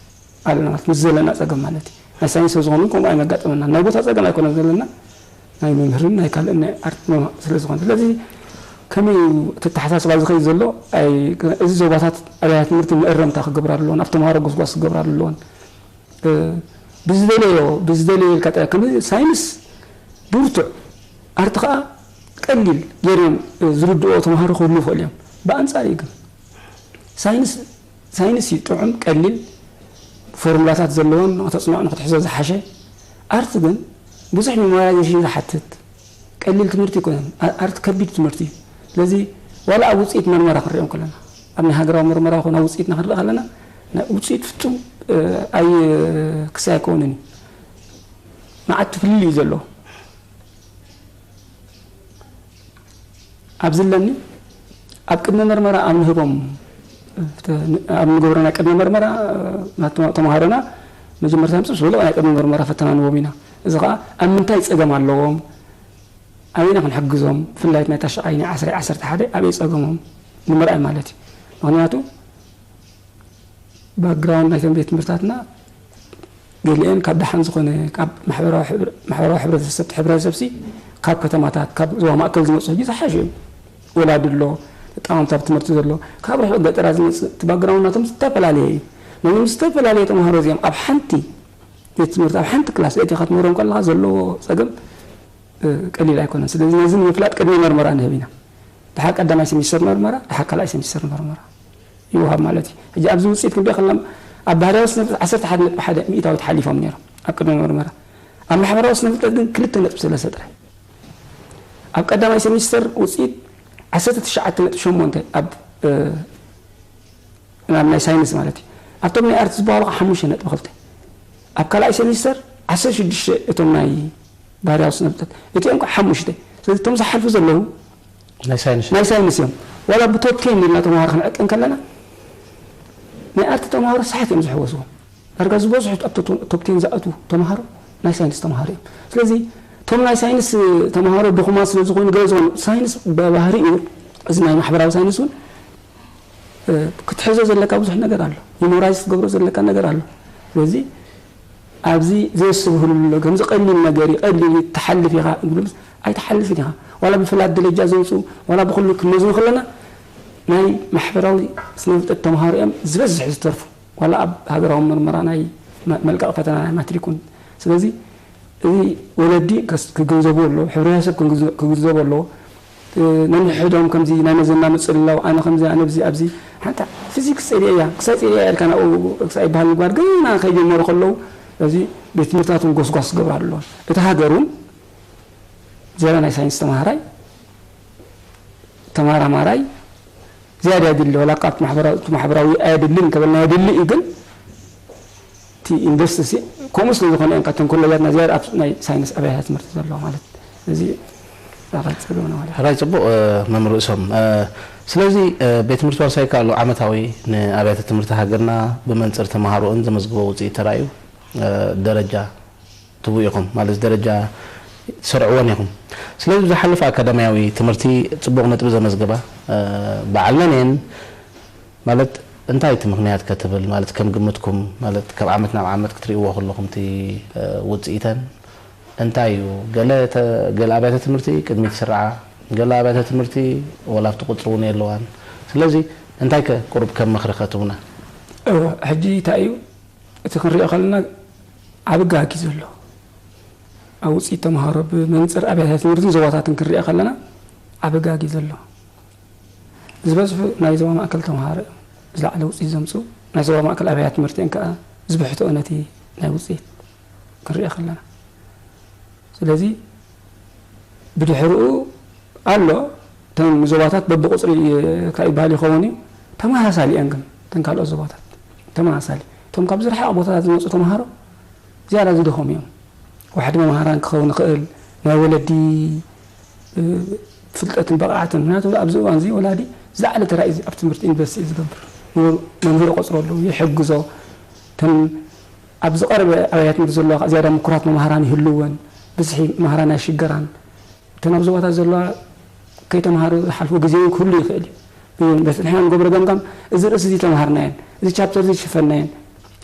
ኣለና ማለት ምስ ዘለና ጸገም ማለት እዩ። ናይ ሳይንስ ዝኾኑ ከምኡ ኣይመጋጠመና። ናይ ቦታ ጸገም ኣይኮነን ዘለና፣ ናይ መምህርን ናይ ካልእን ናይ ኣርት መማ- ስለ ዝኾነ። ስለዚ ከመይ እዩ እቲ ኣተሓሳስባ ዝኸይድ ዘሎ? ኣይ፣ እዚ ዞባታት ኣብያተ ትምህርቲ መእረምታ ክገብራ ኣለዎን፣ ኣብ ተምሃሮ ጎስጓስ ክገብራ ኣለዎን። እ፣ ብዝደለዮ፣ ብዝደለዮ ኢልካ ጥራይ፣ ከም ሳይንስ ብርቱዕ፣ ኣርት ኸኣ ቀሊል ገይሮም፣ እ፣ ዝርድኦ ተምሃሮ ክህሉ ይኽእሉ እዮም። ብኣንጻር እዩ ግን ሳይንስ፣ ሳይንስ እዩ ጥዑም፣ ቀሊል፣ ፎርሙላታት ዘለዎን ንኽተጽንዖ ንኽትሕዞ ዝሓሸ። ኣርት ግን ብዙሕ ሜሞራይዜሽን ዝሓትት ቀሊል ትምህርቲ ኣይኮነን። ኣ- ኣርት ከቢድ ትምህርቲ እዩ። ስለዚ ዋላ ኣብ ውጽኢት መርመራ ክንሪኦም ከለና፣ ኣብ ናይ ሃገራዊ መርመራ ይኹን ኣብ ውጽኢትና ክንርኢ ከለና፣ ናይ ውጽኢት ፍጹም፣ እ፣ ኣይ ክሳይ ኣይኮንን እዩ። መዓት ፍልልይ እዩ ዘለዎ። ኣብዚ ኣለኒ ኣብ ቅድመ መርመራ ኣብ ንህቦም፣ ኣብ ንገብሮ ናይ ቅድመ መርመራ፣ ናቱ ተምሃሮና መጀመርታ ምጽእ ዝብሎ ናይ ቅድመ መርመራ ፈተና ንህቦም ኢና። እዚ ኸኣ ኣብ ምንታይ ጸገም ኣለዎም፣ ኣበይና ክንሕግዞም፣ ብፍላይ ናይ ታሽዓይ ናይ ዓስራ ዓሰርተ ሓደ ኣበይ ጸገሞም ንምርኣይ ማለት እዩ። ምኽንያቱ ባክግራውንድ ናይቶም ቤት ትምህርታትና ገሊአን ካብ ደሓን ዝኾነ ካብ ማሕበራዊ ሕብረ- ማሕበራዊ ሕብረተሰብ፣ ሕብረተሰብሲ ካብ ከተማታት፣ ካብ ዞባ ማእከል ዝመጹ ሕጂ ዝሓሹ እዮም። ወላዲ ኣሎ፣ ተጣማምታ ትምህርቲ ዘሎ፣ ካብ ርሑቕ ገጠራት ዝመጽእ እቲ ባክግራውንድ ናቶም ዝተፈላለየ እዩ። ነዞም ዝተፈላለየ ተምሃሮ እዚኦም ኣብ ሓንቲ ቤት ትምህርቲ፣ ኣብ ሓንቲ ክላስ ኣእቲኻ ክትምህሮም ከለኻ ዘለዎ ጸገም እ፣ ቀሊል ኣይኮነን። ስለዚ ነዚ ንምፍላጥ ቅድመ መርመራ ንህብ ኢና። ድሓር ቀዳማይ ሴሚስተር መርመራ፣ ድሓር ካልኣይ ሴሚስተር መርመራ ይወሃብ ማለት እዩ። ሕጂ ኣብዚ ውፅኢት ክንሪኦ ከለና ኣብ ባህርያዊ ስነ ፍልጠት ዓሰርተ ሓደ ነጥቢ ሓደ ሚእታዊት ሓሊፎም ነይሮም ኣብ ቅድመ መርመራ። ኣብ ማሕበራዊ ስነ ፍልጠት ግን ክልተ ነጥቢ ሰለስተ ጥራይ። ኣብ ቀዳማይ ሴሚስተር ውፅኢት ዓሰርተ ትሽዓተ ነጥቢ ሸሞንተ ኣብ፣ እ፣ ናብ ናይ ሳይንስ ማለት እዩ። ኣብቶም ናይ ኣርት ዝበሃሉ ከዓ ሓሙሽተ ነጥቢ ክልተ። ኣብ ካልኣይ ሴሚስተር ዓሰርተ ሽዱሽተ እቶም ናይ ባህርያዊ ስነ ፍልጠት። እቲኦም ከዓ ሓሙሽተ። ስለዚ እቶም ዝሓልፉ ዘለዉ ናይ ሳይንስ ናይ ሳይንስ እዮም። ዋላ ብቶፕ ቴን ኢልና ተምሃሮ ክንዕቅን ከለና ናይ ኣርት ተምሃሮ ሰሓት እዮም ዝሕወስዎም። ዳርጋ ዝበዝሑ ኣብ ቶ- ቶፕ ቴን ዝኣትዉ ተምሃሮ ናይ ሳይንስ ተምሃሮ እዮም። ስለዚ እቶም ናይ ሳይንስ ተምሃሮ ድኹማት ስለ ዝኾኑ ገለ ዝኾኑ ሳይንስ ብባህሪኡ እዚ ናይ ማሕበራዊ ሳይንስ እውን ክትሕዞ ዘለካ ብዙሕ ነገር ኣሎ። ሚሞራይዝ ክትገብሮ ዘለካ ነገር ኣሎ። ስለዚ ኣብዚ ዘየስተብህሉ ኣሎ። ከምዚ ቀሊል ነገር እዩ፣ ቀሊል እዩ፣ ትሓልፍ ኢኻ ዝብሉ ኣይትሓልፍን ኢኻ። ዋላ ብፍላት ደረጃ ዘውፅኡ ዋላ ብኩሉ ክንመዝኑ ከለና ናይ ማሕበራዊ ስነ ፍልጠት ተምሃሮ እዮም ዝበዝሕ ዝተርፉ። ዋላ ኣብ ሃገራዊ ምርመራ ናይ መ- መልቀቕ ፈተና ናይ ማትሪክ እውን። ስለዚ እዚ ወለዲ ከስ- ክግንዘቡ ኣለዎ፣ ሕብረተሰብ ክግንዘ- ክግንዘቡ ኣለዎ። ነንሕዶም ከምዚ ናይ መዘና ምጽልላው፣ ኣነ ከምዚ፣ ኣነ ብዚ፣ ኣብዚ ሓንታ ፊዚክስ ጸሊኤ እያ፣ ክሳይ ጸሊኤ እያ ኢልካ ናብኡ ክሳይ ይበሃል ምግባር ገና ከይጀመሩ ከለዉ፣ እዚ ቤት ትምህርታቱን ጎስጓስ ክገብሩ ኣለዎም። እቲ ሃገር እውን ዝያዳ ናይ ሳይንስ ተምሃራይ፣ ተመራማራይ ዝያዳ የድሊ። ዋላ እኳ ኣብቲ ማሕበራዊ፣ እቲ ማሕበራዊ ኣየድልን እንተበልና የድሊ እዩ፣ ግን እቲ ኢንቨስት ሲ ከምኡ ስለ ዝኾነ እዮም ካብተን ኮሌጃትና ዝያዳ ኣብ ናይ ሳይንስ ኣብያተ ትምህርቲ ዘለዋ ማለት እዚ ራፋት ጸገምና ማለት እዩ። ሕራይ ጽቡቕ፣ እ፣ መምህር ርእሶም። እ፣ ስለዚ፣ እ፣ ቤት ትምህርቲ ዋርሳይ ከኣ ኣሎ ዓመታዊ ንኣብያተ ትምህርቲ ሃገርና ብመንጽር ተምሃሮኡን ዘመዝግቦ ውጽኢት ተራእዩ፣ እ፣ ደረጃ ትህቡ ኢኹም፣ ማለት ደረጃ ትሰርዕዎን ኢኹም። ስለዚ ዝሓለፈ ኣካዳሚያዊ ትምህርቲ ጽቡቕ ነጥቢ ዘመዝገባ፣ እ፣ በዓል መን እየን? ማለት እንታይ እቲ ምኽንያት ከ ትብል? ማለት ከም ግምትኩም፣ ማለት ካብ ዓመት ናብ ዓመት ክትርእይዎ ከለኹም እቲ፣ እ፣ ውጽኢተን እንታይ እዩ? ገለ ተ-፣ ገለ ኣብያተ ትምህርቲ ቅድሚት ይስርዓ፣ ገለ ኣብያተ ትምህርቲ ወላ ኣብቲ ቁጽሪ እውን የለዋን። ስለዚ እንታይ ከ ቁሩብ ከም ምኽሪ ከ ትህቡና? እወ፣ ሕጂ እንታይ እዩ እቲ ክንሪኦ ከለና ዓቢ ጋጊ ዘሎ። ኣብ ውፅኢት ተምሃሮ ብመንፅር ኣብያተ ትምህርትን ዞባታትን ክንሪኦ ከለና ዓቢ ጋግ እዩ ዘሎ። ዝበዝሑ ናይ ዞባ ማእከል ተምሃሮ እዮም ዝለዓለ ውፅኢት ዘምፅኡ። ናይ ዞባ ማእከል ኣብያተ ትምህርቲ እየን ከዓ ዝብሕትኦ ነቲ ናይ ውፅኢት ክንሪኦ ከለና። ስለዚ ብድሕሪኡ ኣሎ፣ እተን ዞባታት በብቑፅሪ ካብ ይበሃል ይኸውን እዩ፣ ተመሳሳሊ እየን። ግን እተን ካልኦት ዞባታት ተመሳሳሊ፣ እቶም ካብ ዝረሓቕ ቦታታት ዝመፁ ተምሃሮ ዝያዳ ዝደኸሙ እዮም። ዋሕዲ መምሃራን ክኸውን ይኽእል፣ ናይ ወለዲ ፍልጠትን ብቕዓትን። ምክንያቱ ኣብዚ እዋን እዚ ወላዲ ዝለዓለ ተራ እዩ ኣብ ትምህርቲ ኢንቨስት እዩ ዝገብር። መምህር ይቆፅረሉ፣ ይሕግዞ። እተን ኣብ ዝቐረበ ኣብያት ትምህርቲ ዘለዋ ከዓ ዝያዳ ምኩራት መምሃራን ይህልወን፣ ብዝሒ መምሃራን ኣይሽገራን። እተን ኣብ ዞባታት ዘለዋ ከይተምሃሩ ዝሓልፉ ግዜ እውን ክህሉ ይኽእል እዩ። በዚ ንሕና ንገብሮ ገምጋም፣ እዚ ርእሲ እዚ ተምሃርናየን፣ እዚ ቻፕተር እዚ ዝሽፈናየን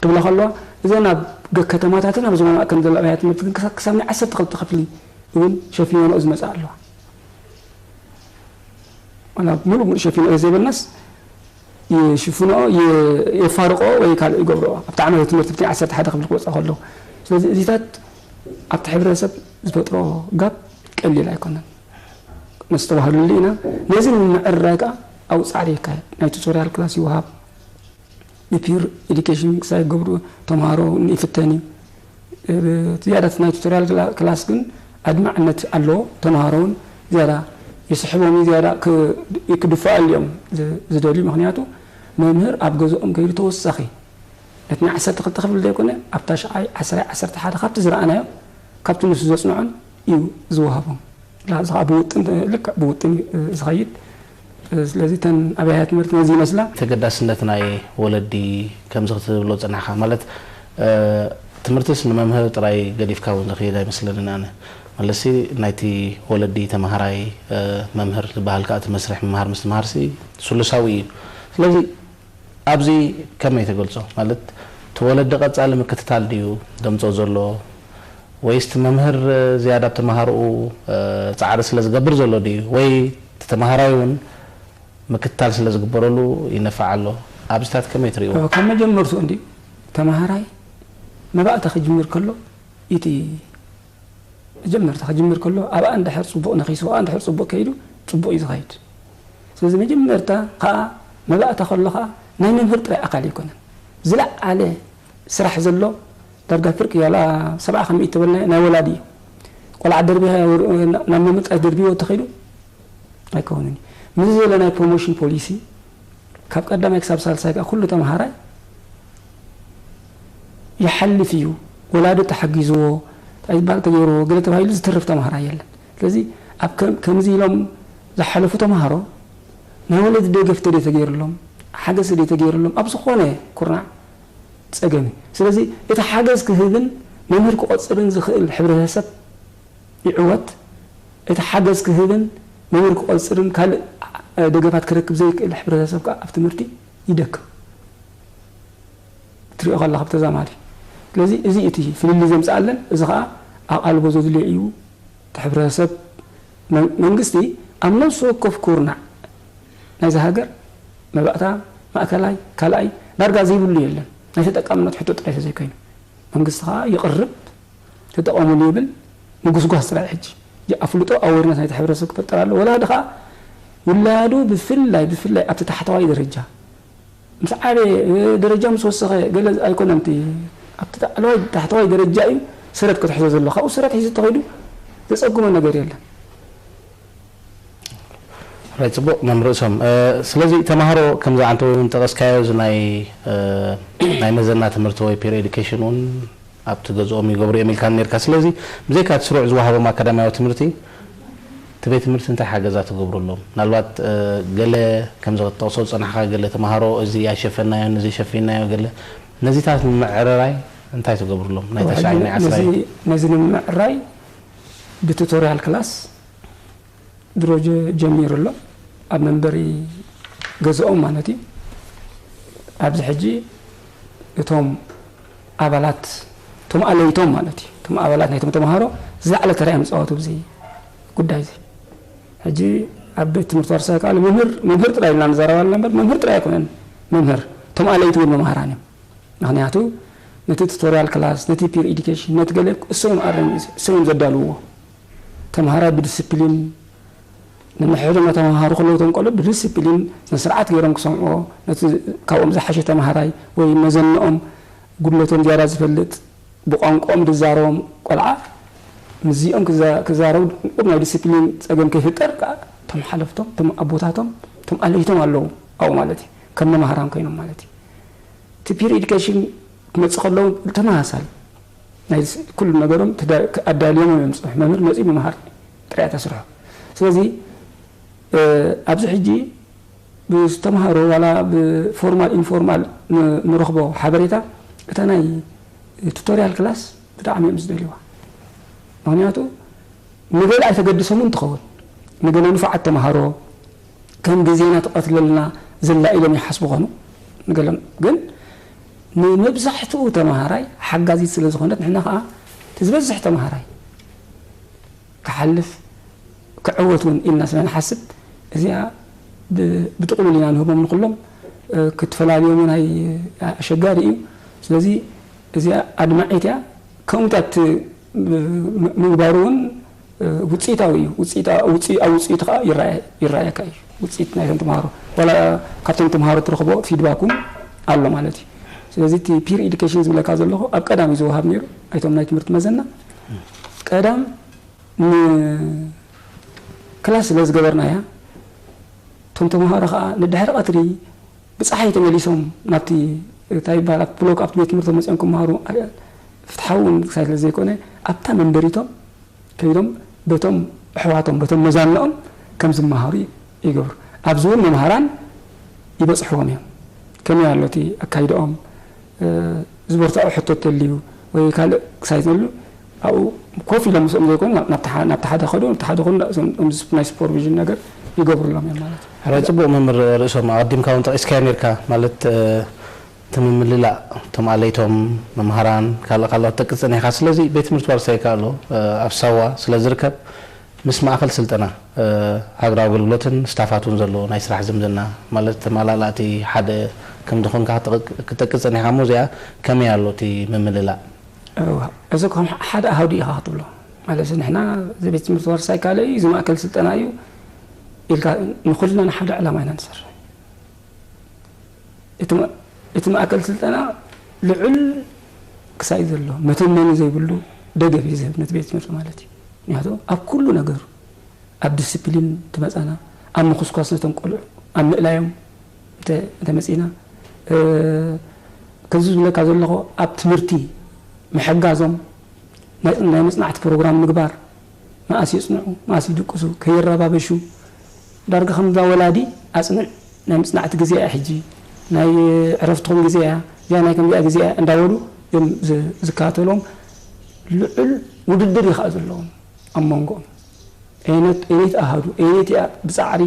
ክብላ ከለዋ፣ እዘን ኣብ ገ-፣ ከተማታትን ኣብ ዞባ ማእከልን ዘለዋ ኣብያተ ትምህርቲ ግን ክሳብ፣ ክሳብ ናይ ዓሰርተ ክልተ ክፍሊ እውን ሸፊነንኦ ዝመጻ ኣለዋ። ዋላ ምሉእ ምሉእ ሸፊነንኦ ዘይበልናስ፣ ይሽፍንኦ፣ የ-፣ የፋርቆ ወይ ካልእ ይገብርኦ። ኣብቲ ዓመተ ትምህርቲ ብትይ ዓሰርተ ሓደ ክፍሊ ክበጽሑ ከለዉ። ስለዚ እዚታት ኣብቲ ሕብረተሰብ ዝፈጥሮ ጋፕ ቀሊል ኣይኮነን። ነስተባህለሉ ኢና። ነዚ ንምዕራይ ከኣ ኣብኡ ጻዕሪ ይካየድ። ናይ ቱቶርያል ክላስ ይወሃብ። ብፒር ኤዱኬሽን ክሳይ ገብሩ ተምሃሮ ይፍተን እዩ። እ፣ ዝያዳ ናይ ቱቶርያል ክላ-፣ ክላስ ግን ኣድማዕነት ኣለዎ። ተምሃሮ እውን ዝያዳ ይስሕቦም እዩ፣ ዝያዳ ክ-፣ ክድፍኣሉ እዮም ዝ-፣ ዝደልዩ። ምኽንያቱ መምህር ኣብ ገዝኦም ከይዱ ተወሳኺ ነቲ ናይ ዓሰርተ ክልተ ክፍሊ ዘይኮነ፣ ኣብ ታሽዓይ፣ ዓስራይ፣ ዓሰርተ ሓደ ካብቲ ዝረኣናዮ፣ ካብቲ ንሱ ዘጽንዖን እዩ ዝወሃቦም። ላ-፣ እዚ ኸኣ ብውጥን፣ ልክዕ ብውጥን እዩ ዝኸይድ። ስለዚ እተን ኣብያተ ትምህርቲ ነዚ ይመስላ። ተገዳስነት ናይ ወለዲ ከምዚ ክትብሎ ጸናሕካ፣ ማለት፣ እ፣ ትምህርትስ ንመምህር ጥራይ ገዲፍካ እውን ዝኸይድ ኣይመስለንን ኣነ። መለሲ ናይቲ ወለዲ፣ ተማሃራይ፣ እ፣ መምህር ዝበሃል ከኣ እቲ መስርሕ ምምሃር ምስትምሃርሲ ስሉሳዊ እዩ። ስለዚ ኣብዚ ከመይ ትገልጾ? ማለት፣ እቲ ወለዲ ቀጻሊ ምክትታል ድዩ ዘምጽኦ ዘሎ? ወይስ እቲ መምህር ዝያዳ ኣብ ተምሃሮኡ፣ እ፣ ጻዕሪ ስለ ዝገብር ዘሎ ድዩ? ወይ እቲ ተምሃራይ እውን ምክትታል ስለ ዝግበረሉ ይነፍዕ ኣሎ? ኣብዚታት ከመይ ትርእይዎ? ካብ መጀመርትኡ እንድዩ ተምሃራይ መባእታ ክጅምር ከሎ፣ እቲ መጀመርታ ክጅምር ከሎ፣ ኣብኣ እንድሕር ጽቡቕ ነኺስዎ፣ ኣብኣ እንድሕር ጽቡቕ ከይዱ፣ ጽቡቕ እዩ ዝኸይድ። ስለዚ መጀመርታ ኸኣ፣ መባእታ ከሎ ኸኣ፣ ናይ መምህር ጥራይ ኣካል ኣይኮነን። ዝለዓለ ስራሕ ዘሎ፣ ዳርጋ ፍርቂ ያላ ሰብዓ ካብ ሚእቲ ተበልና ናይ ወላዲ እዩ። ቆልዓ ደርቢኻ ናብ መምህር ጥራይ ደርቢዎ እንተኸይዱ፣ ኣይከውንን እዩ። ምስዚ ዘሎ ናይ ፕሮሞሽን ፖሊሲ፣ ካብ ቀዳማይ ክሳብ ሳልሳይ ከኣ ኩሉ ተምሃራይ ይሓልፍ እዩ። ወላዲ ተሓጊዝዎ፣ እንታይ ዝበሃል ተገይርዎ፣ ገለ ተባሂሉ ዝተርፍ ተምሃራይ የለን። ስለዚ ኣብ ከም-፣ ከምዚ ኢሎም ዝሓለፉ ተምሃሮ ናይ ወለዲ ደገፍ ተደይ ተገይርሎም፣ ሓገዝ ተደይ ተገይርሎም፣ ኣብ ዝኾነ ኩርናዕ ጸገም እዩ። ስለዚ እቲ ሓገዝ ክህብን መምህር ክቆጽርን ዝኽእል ሕብረተሰብ ይዕወት። እቲ ሓገዝ ክህብን መምህር ክቆጽርን ካልእ ደገፋት ክረክብ ዘይክእል ሕብረተሰብ ከኣ ኣብ ትምህርቲ ይደክም። ትሪኦ ከለኻ ብተዛማዲ። ስለዚ እዚ እቲ ፍልልይ ዘምጽኣለን፣ እዚ ኸኣ ኣቓልቦ ዘድልዮ እዩ። እቲ ሕብረተሰብ መን-፣ መንግስቲ ኣብ ነፍሲ ወከፍ ኩርናዕ ናይዚ ሃገር መባእታ፣ ማእከላይ፣ ካልኣይ ዳርጋ ዘይብሉ የለን። ናይ ተጠቃምነት ሕቶ ጥራይ ተዘይኮይኑ መንግስቲ ኸኣ ይቕርብ፣ ተጠቐሙሉ ይብል፣ ምጉስጓስ ጥራይ። ሕጂ ኣፍልጦ ኣዌርነስ ናይቲ ሕብረተሰብ ክፈጥር ኣለዎ። ወላዲ ኸኣ ውላዱ ብፍላይ፣ ብፍላይ ኣብቲ ታሕተዋይ ደረጃ ምስ ዓበየ፣ ደረጃ ምስ ወሰኸ ገለ ኣይኮነን፣ እቲ ኣብቲ ላዕለዋይ ታሕተዋይ ደረጃ እዩ ሰረት ክትሕዞ ዘለዎ። ካብኡ ሰረት ሒዙ እንተኸይዱ ዘጸግሞ ነገር የለን። ራይ፣ ጽቡቕ መምህር ርእሶም። እ፣ ስለዚ ተማሃሮ ከምዚ ኣንተ እውን ጠቐስካዮ፣ እዚ ናይ፣ እ፣ ናይ መዘና ትምህርቲ ወይ ፒር ኤዱኬሽን እውን ኣብቲ ገዝኦም ይገብሩ እዮም ኢልካ ነርካ። ስለዚ ብዘይካ እቲ ስሩዕ ዝወሃቦም ኣካዳሚያዊ ትምህርቲ፣ እቲ ቤት ትምህርቲ እንታይ ሓገዛ ትገብረሎም? ምናልባት፣ እ፣ ገለ ከምዚ ክትጠቕሶ ዝጸናሕካ፣ ገለ ተማሃሮ እዚ ኣይሸፈናዮን፣ እዚ ሸፊናዮ፣ ገለ ነዚታት ንምዕርራይ እንታይ ትገብርሎም? ናይ ተሻዓይ፣ ናይ ዓስራይ? ነዚ፣ ነዚ ንምዕራይ ብቱቶርያል ክላስ ድሮ ጀ-፣ ጀሚሩ ኣሎ። ኣብ መንበሪ ገዝኦም ማለት እዩ። ኣብዚ ሕጂ እቶም ኣባላት፣ እቶም ኣለይቶም ማለት እዩ፣ እቶም ኣባላት ናይቶም ተምሃሮ ዝለዓለ ተራ እዮም ዝፃወቱ ኣብዚ ጉዳይ እዚ። ሕጂ ኣብ ቤት ትምህርቲ ዋርሳ ከኣ መምህር፣ መምህር ጥራይ ኢልና ንዛረብ ኣለና እምበር መምህር ጥራይ ኣይኮነን። መምህር፣ እቶም ኣለይቲ እውን መምሃራን እዮም። ምኽንያቱ ነቲ ቱቶሪያል ክላስ፣ ነቲ ፒር ኤዱኬሽን፣ ነቲ ገለ እሶም እዮም ኣረሚ-፣ እሶም እዮም ዘዳልውዎ። ተምሃራይ ብዲስፕሊን፣ ንሕድሕዶም ተምሃሩ ከለዉ እቶም ቆልዑ ብዲስፕሊን ስነ ስርዓት ገይሮም ክሰምዕዎ፣ ነቲ ካብኦም ዝሓሸ ተምሃራይ ወይ መዘንኦም ጉድለቶም ዝያዳ ዝፈልጥ፣ ብቋንቋኦም ዝዛረቦም ቆልዓ ምስዚኦም ክዛ-፣ ክዛረቡ፣ ቁሩብ ናይ ዲስፕሊን ጸገም ከይፍጠር ከኣ፣ እቶም ሓለፍቶም፣ እቶም ኣቦታቶም፣ እቶም ኣለይቶም ኣለዉ ኣብኡ ማለት እዩ። ከም መማህራን ኮይኖም ማለት እዩ። እቲ ፒር ኤዱኬሽን ክመጽእ ከለዉ ተመሳሳሊ ናይ ስ-፣ ኩሉ ነገሮም ተዳ-፣ ኣዳልዮም እዮም የምጽሑ። መምህር መጺኡ ምምሃር ጥራይ እያ እታ ስርሑ። ስለዚ፣ እ፣ ኣብዚ ሕጂ ብዝተምሃሮ ዋላ ብፎርማል ኢንፎርማል ን-፣ ንረኽቦ ሓበሬታ፣ እታ ናይ ቱቶሪያል ክላስ ብጣዕሚ እዮም ዝደልይዋ። ምኽንያቱ ንገለ ኣይተገድሶምን ትኸውን። ንገለ ንፉዓት ተምሃሮ ከም ግዜና ትቐትለልና ዘላ ኢሎም ይሓስቡ ኾኑ። ንገለም ግን ንመብዛሕትኡ ተምሃራይ ሓጋዚት ስለ ዝኾነት፣ ንሕና ኸኣ እቲ ዝበዝሕ ተምሃራይ ክሓልፍ፣ ክዕወት እውን ኢልና ስለ ንሓስብ፣ እዚኣ ብ-፣ ብጥቕሉል ኢና ንህቦም ንኹሎም። እ፣ ክትፈላልዮም እውን ኣይ-፣ ኣሸጋሪ እዩ። ስለዚ እዚኣ ኣድማዒት እያ። ከምኡታት ም-፣ ምግባሩ እውን፣ እ፣ ውፅኢታዊ እዩ። ውፅኢታ-፣ ውፅኢ-፣ ኣብ ውፅኢቱ ከዓ ይረኣየ-፣ ይረኣየካ እዩ። ውፅኢት ናይቶም ተምሃሮ፣ ዋላ ካብቶም ተምሃሮ ትረኽቦ ፊድባክ እውን ኣሎ ማለት እዩ። ስለዚ እቲ ፒር ኤዱኬሽን ዝብለካ ዘለኹ ኣብ ቀዳም እዩ ዝወሃብ ነይሩ፣ ኣይቶም ናይ ትምህርቲ መዘና ቀዳም ን-፣ ክላስ ስለ ዝገበርናያ፣ እቶም ተምሃሮ ከዓ ንድሕሪ ቀትሪ ብፀሓይ ተመሊሶም ናብቲ፣ እንታይ ይበሃል፣ ኣብቲ ብሎክ፣ ኣብቲ ቤት ትምህርቶም መፂኦም ክመሃሩ ኣር-፣ ፍትሓዊ እውን ክሳይ ስለ ዘይኮነ፣ ኣብታ መንበሪቶም ከይዶም በቶም ኣሕዋቶም፣ በቶም መዛንኦም ከም ዝመሃሩ ይገብሩ። ኣብዚ እውን መምሃራን ይበፅሕዎም እዮም። ከመይ ኣሎ እቲ ኣካይድኦም? እ፣ ዝበርትዖ ሕቶ ተልዩ ወይ ካልእ ክሳይ ተልዩ ኣብኡ ኮፍ ኢሎም ምስኦም ዘይኮኑ ናብ፣ ናብቲ ሓ-፣ ናብቲ ሓደ ከዱ፣ ናብቲ ሓደ ከዱ፣ እዞም፣ እዞም ናይ ሱፐርቪዥን ነገር ይገብሩሎም እዮም ማለት እዩ። ሕራይ ጽቡቕ መምህር ርእሶም፣ ኣቐዲምካ እውን ጠቒስካዮ ነርካ፣ ማለት፣ እ፣ እቲ ምምልላእ፣ እቶም ኣለይቶም፣ መምሃራን፣ ካልእ ካልኦት ትጠቅስ ጸኒሕካ። ስለዚ ቤት ትምህርቲ ዋርሳይ ይከኣሎ፣ እ፣ ኣብ ሳዋ ስለ ዝርከብ፣ ምስ ማእከል ስልጠና፣ እ፣ ሃገራዊ ኣገልግሎትን ስታፋቱን ዘሎ ናይ ስራሕ ዝምድና፣ ማለት ተመላላእቲ ሓደ ከም ዝኾንካ ክትጠቅ-፣ ክትጠቅስ ጸኒሕካ እሞ፣ እዚኣ ከመይ ኣሎ እቲ ምምልላእ? እዋ፣ እዚ ከም ሓደ ኣሃዱ ኢኻ ክትብሎ። ማለት ንሕና እዚ ቤት ትምህርቲ ዋርሳይ ካልእ እዩ፣ እዚ ማእከል ስልጠና እዩ ኢልካ ንኹልና ንሓደ ዕላማ ኢና ንሰርሕ። እቲ ማ-፣ እቲ ማእከል ስልጠና ልዑል ክሳይ ዘሎ መተመኒ ዘይብሉ ደገፍ እዩ ዝህብ ነቲ ቤት ትምህርቲ ማለት እዩ። ምክንያቱ ኣብ ኩሉ ነገሩ፣ ኣብ ዲስፕሊን እንተመጻና፣ ኣብ ምኹስኳስ ነቶም ቆልዑ፣ ኣብ ምእላዮም እንተ-፣ እንተመጺና፣ እ፣ ከምዚ ዝብለካ ዘለኹ ኣብ ትምህርቲ ምሕጋዞም፣ ናይ፣ ናይ መጽናዕቲ ፕሮግራም ምግባር፣ መኣስ የጽንዑ፣ መኣስ ይድቅሱ፣ ከይረባበሹ፣ ዳርጋ ከምዛ ወላዲ ኣጽንዕ፣ ናይ መጽናዕቲ ግዜ እያ ሕጂ፣ ናይ ዕረፍትኹም ግዜ እያ፣ እዚኣ ናይ ከምዚኣ ግዜ እያ እንዳበሉ እዮም ዝ-፣ ዝከታተልዎም። ልዑል ውድድር እዩ ከኣ ዘለዎም ኣብ መንጎኦም። ኣየነት፣ ኣየነይቲ ኣሃዱ፣ ኣየነይቲ እያ ብጻዕሪ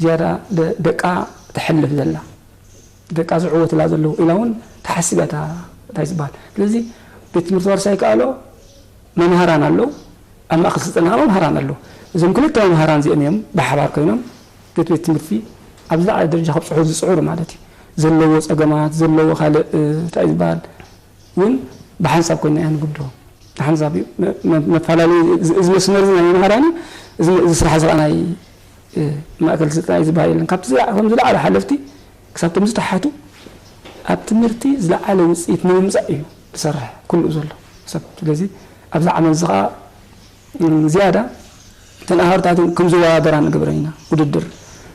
ዝያዳ ደ-፣ ደቃ ተሕልፍ ዘላ፣ ደቃ ዝዕወትላ ዘለዉ ኢላ እውን ትሓስብ እያ እታ፣ እንታይ ዝበሃል። ስለዚ ቤት ትምህርቲ ዋርሳይ ይከኣሎ፣ መምሃራን ኣለዉ፣ ኣብ ማእከል ስልጠና መምሃራን ኣለዉ። እዞም ክልተ መምሃራን እዚኦም እዮም ብሓባር ኮይኖም ቤት፣ ቤት ትምህርቲ ኣብ ዝለዓለ ደረጃ ከብጽሑ ዝጽዕሩ ማለት እዩ። ዘለዎ ጸገማት፣ ዘለዎ ካልእ፣ እ፣ እንታይ ዝበሃል እውን ብሓንሳብ ኮይና እያ ንግብዶ። ብሓንሳብ እዩ። መ-፣ መ-፣ መፈላለዩ እዚ፣ እዚ መስመር እዚ ናይ መምሃራን እዩ። እዚ፣ እዚ ስራሕ እዚ ከኣ ናይ፣ እ፣ ማእከል ስልጠና እዩ ዝበሃል የለን። ካብቲ ዝለዓ-፣ ከም ዝለዓለ ሓለፍቲ ክሳብ እቶም ዝተሓቱ ኣብ ትምህርቲ ዝለዓለ ውጽኢት ንምምጻእ እዩ ዝሰርሕ ኩሉ ዘሎ ሰብ። ስለዚ ኣብዚ ዓመት እዚ ከኣ፣ እ፣ ዝያዳ እተን ኣሃዱታት ከም ዝወዳደራ ንገብረን ኢና። ውድድር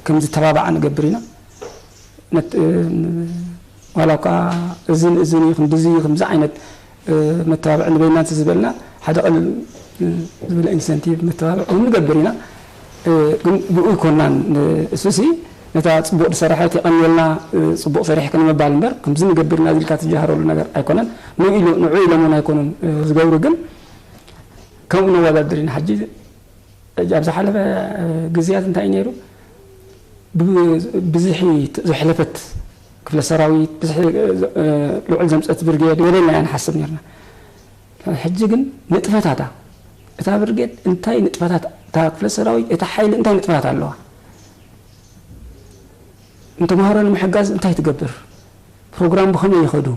ከም ዝተባባዓ ንገብር ኢና። ነት-፣ እ፣ ዋላ እኳ እዝን እዝን እዩ፣ ክንድዚ እዩ፣ ከምዚ ዓይነት፣ እ፣ መተባብዒ ንበይና እንተ ዝበልና፣ ሓደ ቀልል፣ እ፣ ዝበለ ኢንሰንቲቭ መተባብዒ እውን ንገብር ኢና። እ፣ ግን ብኡ ኣይኮናን። እ፣ እሱሲ ነታ ጽቡቕ ዝሰረሐት የቐንየልና፣ እ፣ ጽቡቕ ሰሪሕክን ምባል እምበር፣ ከምዚ ንገብር ኢና ኢልካ ትጀሃረሉ ነገር ኣይኮነን። ንኡ ኢሉ-፣ ንዑ ኢሎም እውን ኣይኮኑን፣ እ፣ ዝገብሩ፣ ግን ከምኡ ነወዳድር ኢና። ሕጂ ሕጂ ኣብ ዝሓለፈ፣ እ፣ ግዜያት እንታይ እዩ ነይሩ? ብ-፣ ብዝሒ ት-፣ ዘሕለፈት ክፍለ ሰራዊት፣ ብዝሒ፣ እ፣ ልዑል ዘምጸት ብርጌድ ገለ ኢልና ኢና ንሓስብ ነርና። ሕጂ ግን ንጥፈታታ፣ እታ ብርጌድ እንታይ ንጥፈታት፣ እታ ክፍለ ሰራዊት፣ እታ ሓይሊ እንታይ ንጥፈታት ኣለዋ? ንተምሃሮ ንምሕጋዝ እንታይ ትገብር? ፕሮግራም ብኸመይ ይኸዱ?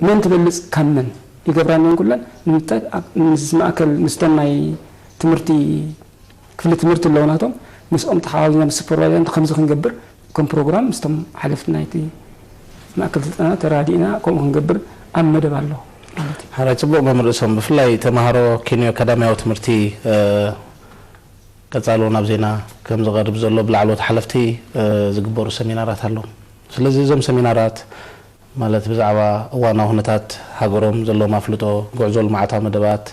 መን ትበልጽ ካብ መን ይገብራ እነን ኩለን ንምታይ ኣብ- ምስ ማእከል ምስቶም ናይ ትምህርቲ ክፍሊ ትምህርቲ ኣለዉ ናቶም ምስኦም ተሓባቢና ምስ ሱፐርቫይዘር ከምዚ ክንገብር ከም ፕሮግራም ምስቶም ሓለፍቲ ናይቲ ማእከል ስልጠና ተራዲእና ከምኡ ክንገብር ኣብ መደብ ኣሎ ማለት እዩ። ሓራይ ጽቡቕ መምህር ርእሶም። ብፍላይ ተማሃሮ ኬንዮ ኣካዳሚያዊ ትምህርቲ ቀጻሎ ናብ ዜና ከም ዝቐርብ ዘሎ ብላዕለዎት ሓለፍቲ ዝግበሩ ሰሚናራት ኣሎ። ስለዚ እዞም ሰሚናራት ማለት ብዛዕባ እዋናዊ ኩነታት ሃገሮም ዘለዎም ኣፍልጦ፣ ጉዕዞ ልምዓታዊ መደባት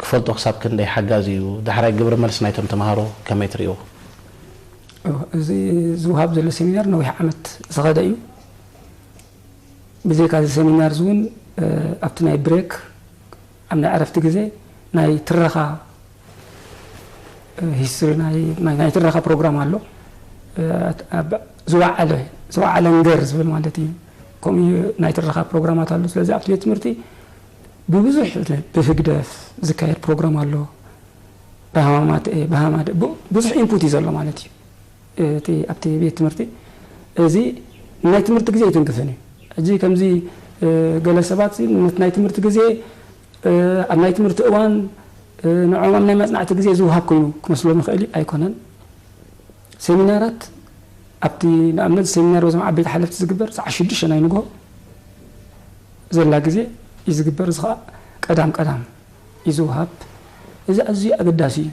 ክፈልጡ ክሳብ ክንደይ ሓጋዚ እዩ? ዳሕራይ ግብረ መልሲ ናይቶም ተምሃሮ ከመይ ትርእይዎ? እዚ ዝውሃብ ዘሎ ሴሚናር ነዊሕ ዓመት ዝኸደ እዩ። ብዘይካ እዚ ሴሚናር እዚ እውን ኣብቲ ናይ ብሬክ ኣብ ናይ ዕረፍቲ ግዜ ናይ ትረኻ ሂስትሪ ናይ ናይ ትረኻ ፕሮግራም ኣሎ። ዝወዓለ ዝወዓለ ንገር ዝብል ማለት እዩ። ከምኡ ናይ ትረኻ ፕሮግራማት ኣሎ። ስለዚ ኣብቲ ቤት ትምህርቲ ብብዙሕ ብህግደፍ ዝካየድ ፕሮግራም ኣሎ። ብሃማማት ብሃማደ ብዙሕ ኢንፑት እዩ ዘሎ ማለት እዩ። እቲ ኣብቲ ቤት ትምህርቲ እዚ ናይ ትምህርቲ ግዜ ኣይትንክፍን እዩ። ሕጂ ከምዚ ገለ ሰባት ነቲ ናይ ትምህርቲ ግዜ ኣብ ናይ ትምህርቲ እዋን ንዕኦም ኣብ ናይ መጽናዕቲ ግዜ ዝውሃብ ኮይኑ ክመስሎም ይኽእል እዩ። ኣይኮነን። ሴሚናራት ኣብቲ ንኣብነት ሴሚናር በዞም ዓበይቲ ሓለፍቲ ዝግበር ሰዓት ሽዱሽተ ናይ ንግሆ ዘላ ግዜ እዩ ዝግበር። እዚ ኸዓ ቀዳም ቀዳም እዩ ዝውሃብ። እዚ ኣዝዩ ኣገዳሲ እዩ።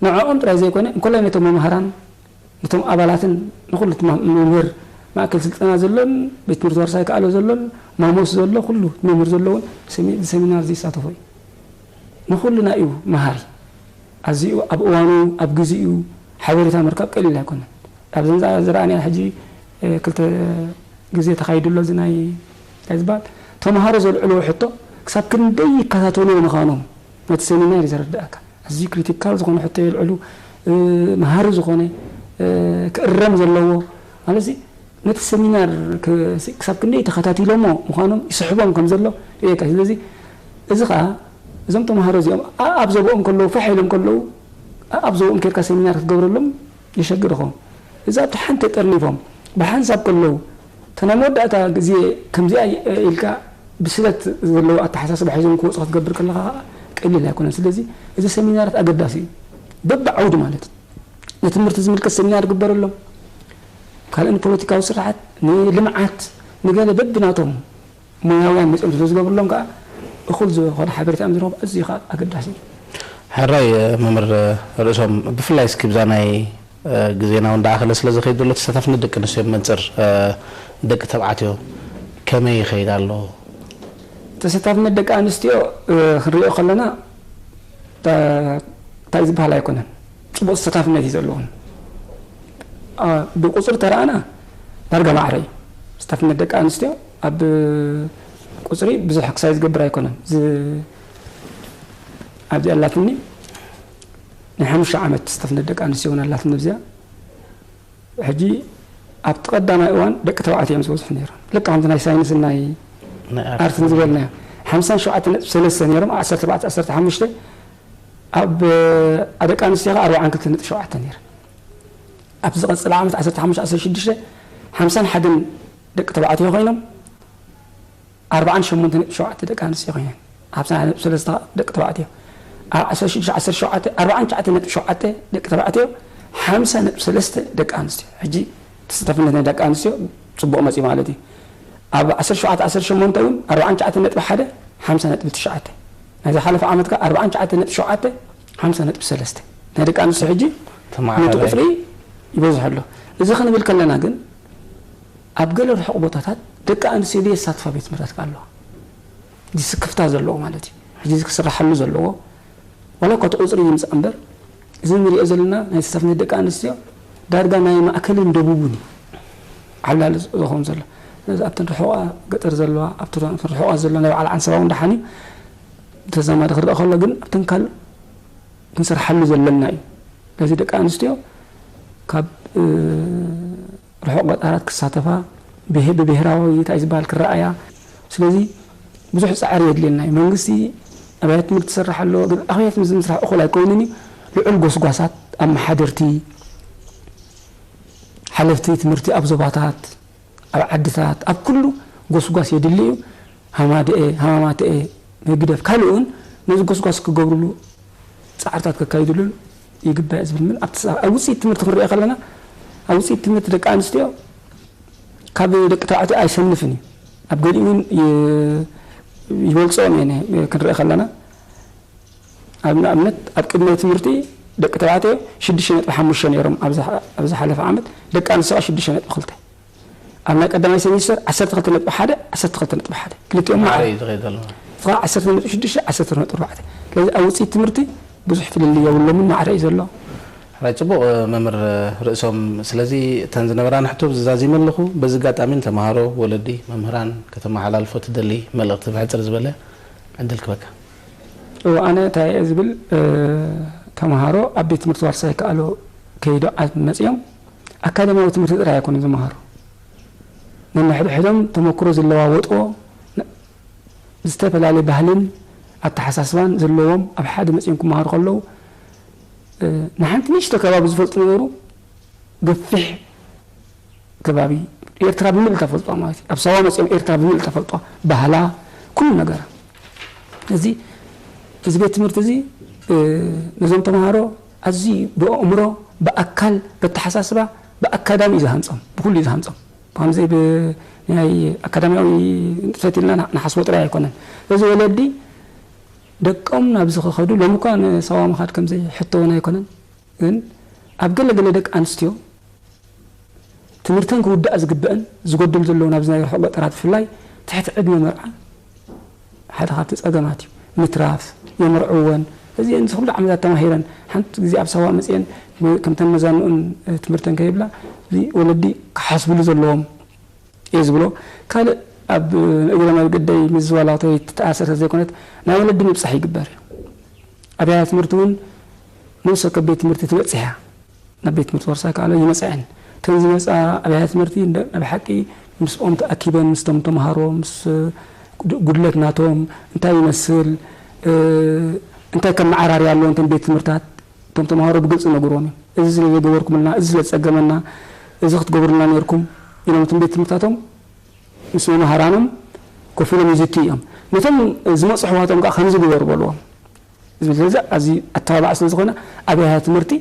ንዕኦም ጥራይ ዘይኮነ እንኮላይ ነቶም መምሃራን ነቶም ኣባላትን ንኹሉ እቲ መምህር ማእከል ስልጠና ዘሎን ቤት ትምህርቲ ዋርሳይ ከኣሎ ዘሎን ማሞስ ዘሎ ኩሉ መምህር ዘለውን ብሰሚናር እዚ ይሳተፎ እዩ። ንኹልና እዩ መሃሪ። ኣዚኡ ኣብ እዋኑ ኣብ ግዚኡ ሓበሬታ ምርካብ ቀሊል ኣይኮነን። ኣብዘን ዝረኣናዮ ሕጂ ክልተ ግዜ ተኻይዱ ኣሎ እዚ ናይ እንታይ ዝበሃል ተምሃሮ ዘልዕልዎ ሕቶ ክሳብ ክንደይ ይከታተልዎ ምዃኖም ነቲ ሰሚናር እዩ ዘረድኣካ። ኣዝዩ ክሪቲካል ዝኾነ ሕቶ የልዕሉ፣ መሃሪ ዝኾነ ክእረም ዘለዎ ማለት ነቲ ሰሚናር ክሳብ ክንደይ ተኸታቲሎሞ ምዃኖም ይስሕቦም ከም ዘሎ ርእየካ። ስለዚ እዚ ኸዓ እዞም ተምሃሮ እዚኦም ኣብ ዘብኦም ከለዉ ፋሕ ኢሎም ከለዉ ኣብ ዘብኦም ኬድካ ሰሚናር ክትገብረሎም የሸግር ኸውን። እዚ ኣብቲ ሓንቲ ጠርኒፎም ብሓንሳብ ከለዉ እታ ናይ መወዳእታ ግዜ ከምዚኣ ኢልካ ብስለት ዘለዎ ኣተሓሳስባ ሒዞም ክወፁ ክትገብር ከለኻ ከዓ ቀሊል ኣይኮነን። ስለዚ እዚ ሰሚናራት ኣገዳሲ እዩ። በብዓውዲ ማለት እዩ። ንትምህርቲ ዝምልከት ሰሚናር ግበረሎም። ካልእ ንፖለቲካዊ ስርዓት፣ ንልምዓት፣ ንገለ በብናቶም ሞያውያን መፅኦም ስለ ዝገብርሎም ከዓ እኹል ዝኾነ ሓበሬታ እዮም ዝረኽቡ። ኣዝዩ ከዓ ኣገዳሲ እዩ። ሕራይ መምህር ርእሶም ብፍላይ እስኪ ብዛ ናይ ግዜና እውን ዳኣኸለ ስለ ዝኸይድ ዘሎ ተሳታፍነት ደቂ ኣንስትዮ መንፅር ደቂ ተባዕትዮ ከመይ ይኸይድ ኣሎ? ተሳታፍነት ደቂ ኣንስትዮ ክንሪኦ ከለና እንታይ ዝበሃል ኣይኮነን። ፅቡቕ ተሳታፍነት እዩ ዘለዎም። ብቁፅሪ ተረኣና ዳርጋ ማዕረ እዩ ተሳታፍነት ደቂ ኣንስትዮ። ኣብ ቁፅሪ ብዙሕ ክሳይ ዝገብር ኣይኮነን። ኣብዚ ኣላትኒ ናይ ሓሙሽተ ዓመት ተሳታፍነት ደቂ ኣንስትዮ እውን ኣላትኒ ኣብዚኣ። ሕጂ ኣብቲ ቀዳማይ እዋን ደቂ ተባዕትዮ እዮም ዝበዝሑ ነይሮም። ልክዕ ከምቲ ናይ ሳይንስን ናይ ኣርትን ዝበልናዮ ሓምሳን ሸውዓተ ነጥቢ ሰለስተ ነይሮም፣ ዓሰርተ ኣርባዕተ ዓሰርተ ሓሙሽተ፣ ኣብ ደቂ ኣንስትዮ ከዓ ኣርባዓን ክልተ ነጥቢ ሸውዓተ ነይረን። ኣብ ዝቐፅል ዓመት ዓሰርተ ሓሙሽተ ዓሰርተ ሽዱሽተ ሓምሳን ሓደን ደቂ ተባዕትዮ ኮይኖም ኣርባዓን ሸሞንተ ነጥቢ ሸውዓተ ደቂ ኣንስትዮ ኮይነን፣ ሓምሳ ነጥቢ ሰለስተ ደቂ ተባዕትዮ። ኣብ ዓሰርተ ሽዱሽተ ዓሰርተ ሸውዓተ ኣርባዓን ትሽዓተ ነጥቢ ሸውዓተ ደቂ ተባዕትዮ፣ ሓምሳ ነጥቢ ሰለስተ ደቂ ኣንስትዮ። ሕጂ ተሳታፍነት ናይ ደቂ ኣንስትዮ ፅቡቕ መፅዩ ማለት እዩ። ኣብ ዓሰርተ ሸውዓተ ዓሰርተ ሸሞንተ እውን ኣርባዓን ትሽዓተ ነጥቢ ሓደ ሓምሳ ነጥቢ ትሽዓተ። ናይ ዝሓለፈ ዓመት ከዓ ኣርባዓን ትሽዓተ ነጥቢ ሸውዓተ ሓምሳ ነጥቢ ሰለስተ ናይ ደቂ ኣንስትዮ ሕጂ ነቲ ቁፅሪ ይበዝሕ ኣሎ። እዚ ክንብል ከለና ግን ኣብ ገለ ርሑቕ ቦታታት ደቂ ኣንስትዮ ዘየሳትፋ ቤት ትምህርታት ከኣ ኣለዋ። እዚ ስክፍታ ዘለዎ ማለት እዩ። ሕጂ እዚ ክስራሓሉ ዘለዎ ዋላ እኳ እቲ ቁፅሪ ይምፃእ እምበር እዚ ንሪኦ ዘለና ናይ ተሳትፍነት ደቂ ኣንስትዮ ዳርጋ ናይ ማእከልን ደቡብን እዩ ዓብላሊ ዝኾን ዘሎ። ስለዚ ኣብተን ርሑቓ ገጠር ዘለዋ ኣብቲ ርሑቓት ዘሎ ናይ በዓል ዓንሰባ እውን ደሓን እዩ ብተዛማዲ ክረአ ከሎ ግን ኣብተን ካልእ ክንሰርሓሉ ዘለና እዩ። ስለዚ ደቂ ኣንስትዮ ካብ ርሑቕ ገጠራት ክሳተፋ ብብሄራዊ እንታይ ዝበሃል ክረኣያ። ስለዚ ብዙሕ ፃዕሪ የድልየና እዩ። መንግስቲ ኣብያተ ትምህርቲ ትሰርሕ ኣለዎ፣ ግን ኣብያተ ትምህርቲ ምስራሕ እኹል ኣይኮይንን እዩ። ልዑል ጎስጓሳት ኣመሓደርቲ፣ ሓለፍቲ ትምህርቲ ኣብ ዞባታት፣ ኣብ ዓድታት፣ ኣብ ኩሉ ጎስጓስ የድሊ እዩ። ሃማደኤ ሃማማተኤ፣ ህግደፍ ካልእ እውን ነዚ ጎስጓስ ክገብርሉ ፃዕርታት ከካይድሉን ይግባእ ዝብል ምን ኣብቲ ሰ- ኣብ ውፅኢት ትምህርቲ ክንሪኦ ከለና፣ ኣብ ውፅኢት ትምህርቲ ደቂ ኣንስትዮ ካብ ደቂ ተባዕትዮ ኣይሰንፍን እዩ። ኣብ ገሊኡ እውን ይ- ይበልፅኦም እየ ነ- ክንሪኦ ከለና፣ ኣብ ንኣብነት ኣብ ቅድመ ትምህርቲ ደቂ ተባዕትዮ ሽዱሽተ ነጥቢ ሓሙሽተ ነይሮም፣ ኣብ ዝሓ- ኣብ ዝሓለፈ ዓመት ደቂ ኣንስትዮ ከዓ ሽዱሽተ ነጥቢ ክልተ። ኣብ ናይ ቀዳማይ ሴሚስተር ዓሰርተ ክልተ ነጥቢ ሓደ፣ ዓሰርተ ክልተ ነጥቢ ሓደ፣ ክልቲኦም ማዕረ ማዕረ እዩ ዝኸይድ ዘሎ። እቲ ከዓ ዓሰርተ ነጥቢ ሽዱሽተ፣ ዓሰርተ ነጥቢ ኣርባዕተ። ስለዚ ኣብ ውፅኢት ትምህርቲ ብዙሕ ፍልልይ የብሎምን፣ ማዕረ እዩ ዘሎ። ሕራይ፣ ፅቡቕ። መምህር ርእሶም፣ ስለዚ እተን ዝነበራን ሕቶ ዝዛዚመ ኣለኹ። በዚ ኣጋጣሚ ንተምሃሮ፣ ወለዲ፣ መምህራን ከተመሓላልፎ ትደሊ መልእኽቲ ብሕፅር ዝበለ ዕድል ክበካ። እዎ፣ ኣነ እንታይ እየ ዝብል፣ ተምሃሮ ኣብ ቤት ትምህርቲ ዋርሳይ ከኣሎ ከይዶ ኣብ መፅኦም ኣካዳሚያዊ ትምህርቲ ጥራይ ኣይኮኑን ዝመሃሩ። ነንሕድሕዶም ተመክሮ ዝለዋወጥዎ፣ ን- ዝተፈላለየ ባህልን ኣተሓሳስባን ዘለዎም ኣብ ሓደ መፅኦም ክመሃሩ ከለዉ፣ ንሓንቲ ንእሽቶ ከባቢ ዝፈልጡ ነበሩ፣ ገፊሕ ከባቢ ኤርትራ ብምልእታ ፈልጧ ማለት እዩ። ኣብ ሳዋ መፅኦም ኤርትራ ብምልእታ ፈልጧ፣ ባህላ፣ ኩሉ ነገራ። እዚ እዚ ቤት ትምህርቲ እዚ ነዞም ተምሃሮ ኣዝዩ ብኣእምሮ፣ ብኣካል፣ በተሓሳስባ፣ ብኣካዳሚ እዩ ዝሃንፆም፣ ብኩሉ እዩ ዝሃንፆም። ብከምዚ ብናይ ኣካዳሚያዊ ንጥፈት ኢልና ንሓስቦ ጥራይ ኣይኮነን። እዚ ወለዲ ደቆም ናብዚ ክኸዱ፣ ሎሚ እኳ ንሳዋ ምኻድ ከምዘይ ሕቶ እውን ኣይኮነን። ግን ኣብ ገለ ገለ ደቂ ኣንስትዮ ትምህርተን ክውዳእ ዝግበአን ዝጎድል ዘለውን ኣብዚ ናይ ርሑቕ ገጠራት ብፍላይ ትሕቲ ዕድመ መርዓ ሓደ ካብቲ ጸገማት እዩ። ምትራፍ፣ የመርዕወን፣ እዚአን እዚ ኩሉ ዓመታት ተማሂረን ሓንቲ ግዜ ኣብ ሳዋ መጽአን ከምተን መዛንኡን ትምህርተን ከይብላ እዚ ወለዲ ክሓስብሉ ዘለዎም እየ ዝብሎ። ካልእ ኣብ እግረ መገደይ ምስ ዝዋላቶይ ትተኣሰር ዘይኮነት ናይ ወለዲ ምብጻሕ ይግበር እዩ። ኣብያተ ትምህርቲ እውን ነብሰ ወከፍ ቤት ትምህርቲ ትበጽሕ እያ። ናብ ቤት ትምህርቲ ወርሳይ ከኣሎ ይመጻ እየን። እተን ዝመጻ ኣብያተ ትምህርቲ እንደ- ናይ ብሓቂ ምስኦም ተኣኪበን ምስቶም ተምሃሮ ምስ ጉድ- ጉድለት ናቶም እንታይ ይመስል እንታይ ከመዓራርያ ኣለዎ እንተን ቤት ትምህርታት እቶም ተምሃሮ ብግልፂ ነግርዎም እዮም። እዚ ስለ ዘገበርኩምልና፣ እዚ ስለ ዝፀገመና፣ እዚ ክትገብሩልና ነርኩም ኢሎም እቶም ቤት ትምህርታቶም ምስ መምሃራኖም ኮፍ ኢሎም ይዝትዩ እዮም። ነቶም ዝመፁ ኣሕዋቶም ከዓ ከምዚ ግበሩ በልዎም። ዝብል ስለዚ ኣዚ ኣተባባዕ ስለ ዝኾነ ኣብያተ ትምህርቲ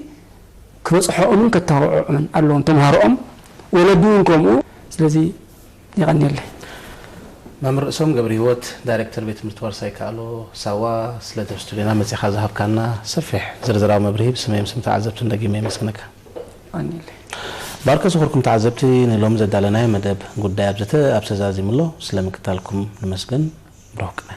ክበፅሖኦምን ከተባብዖምን ኣለዎም ተምሃሮኦም ወለዲ እውን ከምኡ። ስለዚ የቐንየለይ። መምህር ርእሶም ገብረ ህይወት ዳይሬክተር ቤት ትምህርቲ ዋርሳይ ከኣሎ ሳዋ ስለቲ ኣብ ስቱድዮና መፂኻ ዝሃብካና ሰፊሕ ዝርዝራዊ መብርሂ ብስመይም ስም ተዓዘብትን ደጊመ የመስግነካ። የቐንየለይ። ባርከ ዝኸርኩም ተዓዘብቲ ንሎሚ ዘዳለናዮ መደብ ጉዳይ ኣብዘተ ኣብ ተዛዚሙ ኣሎ። ስለምክታልኩም ንመስግን። ብሩኽ ቅነ።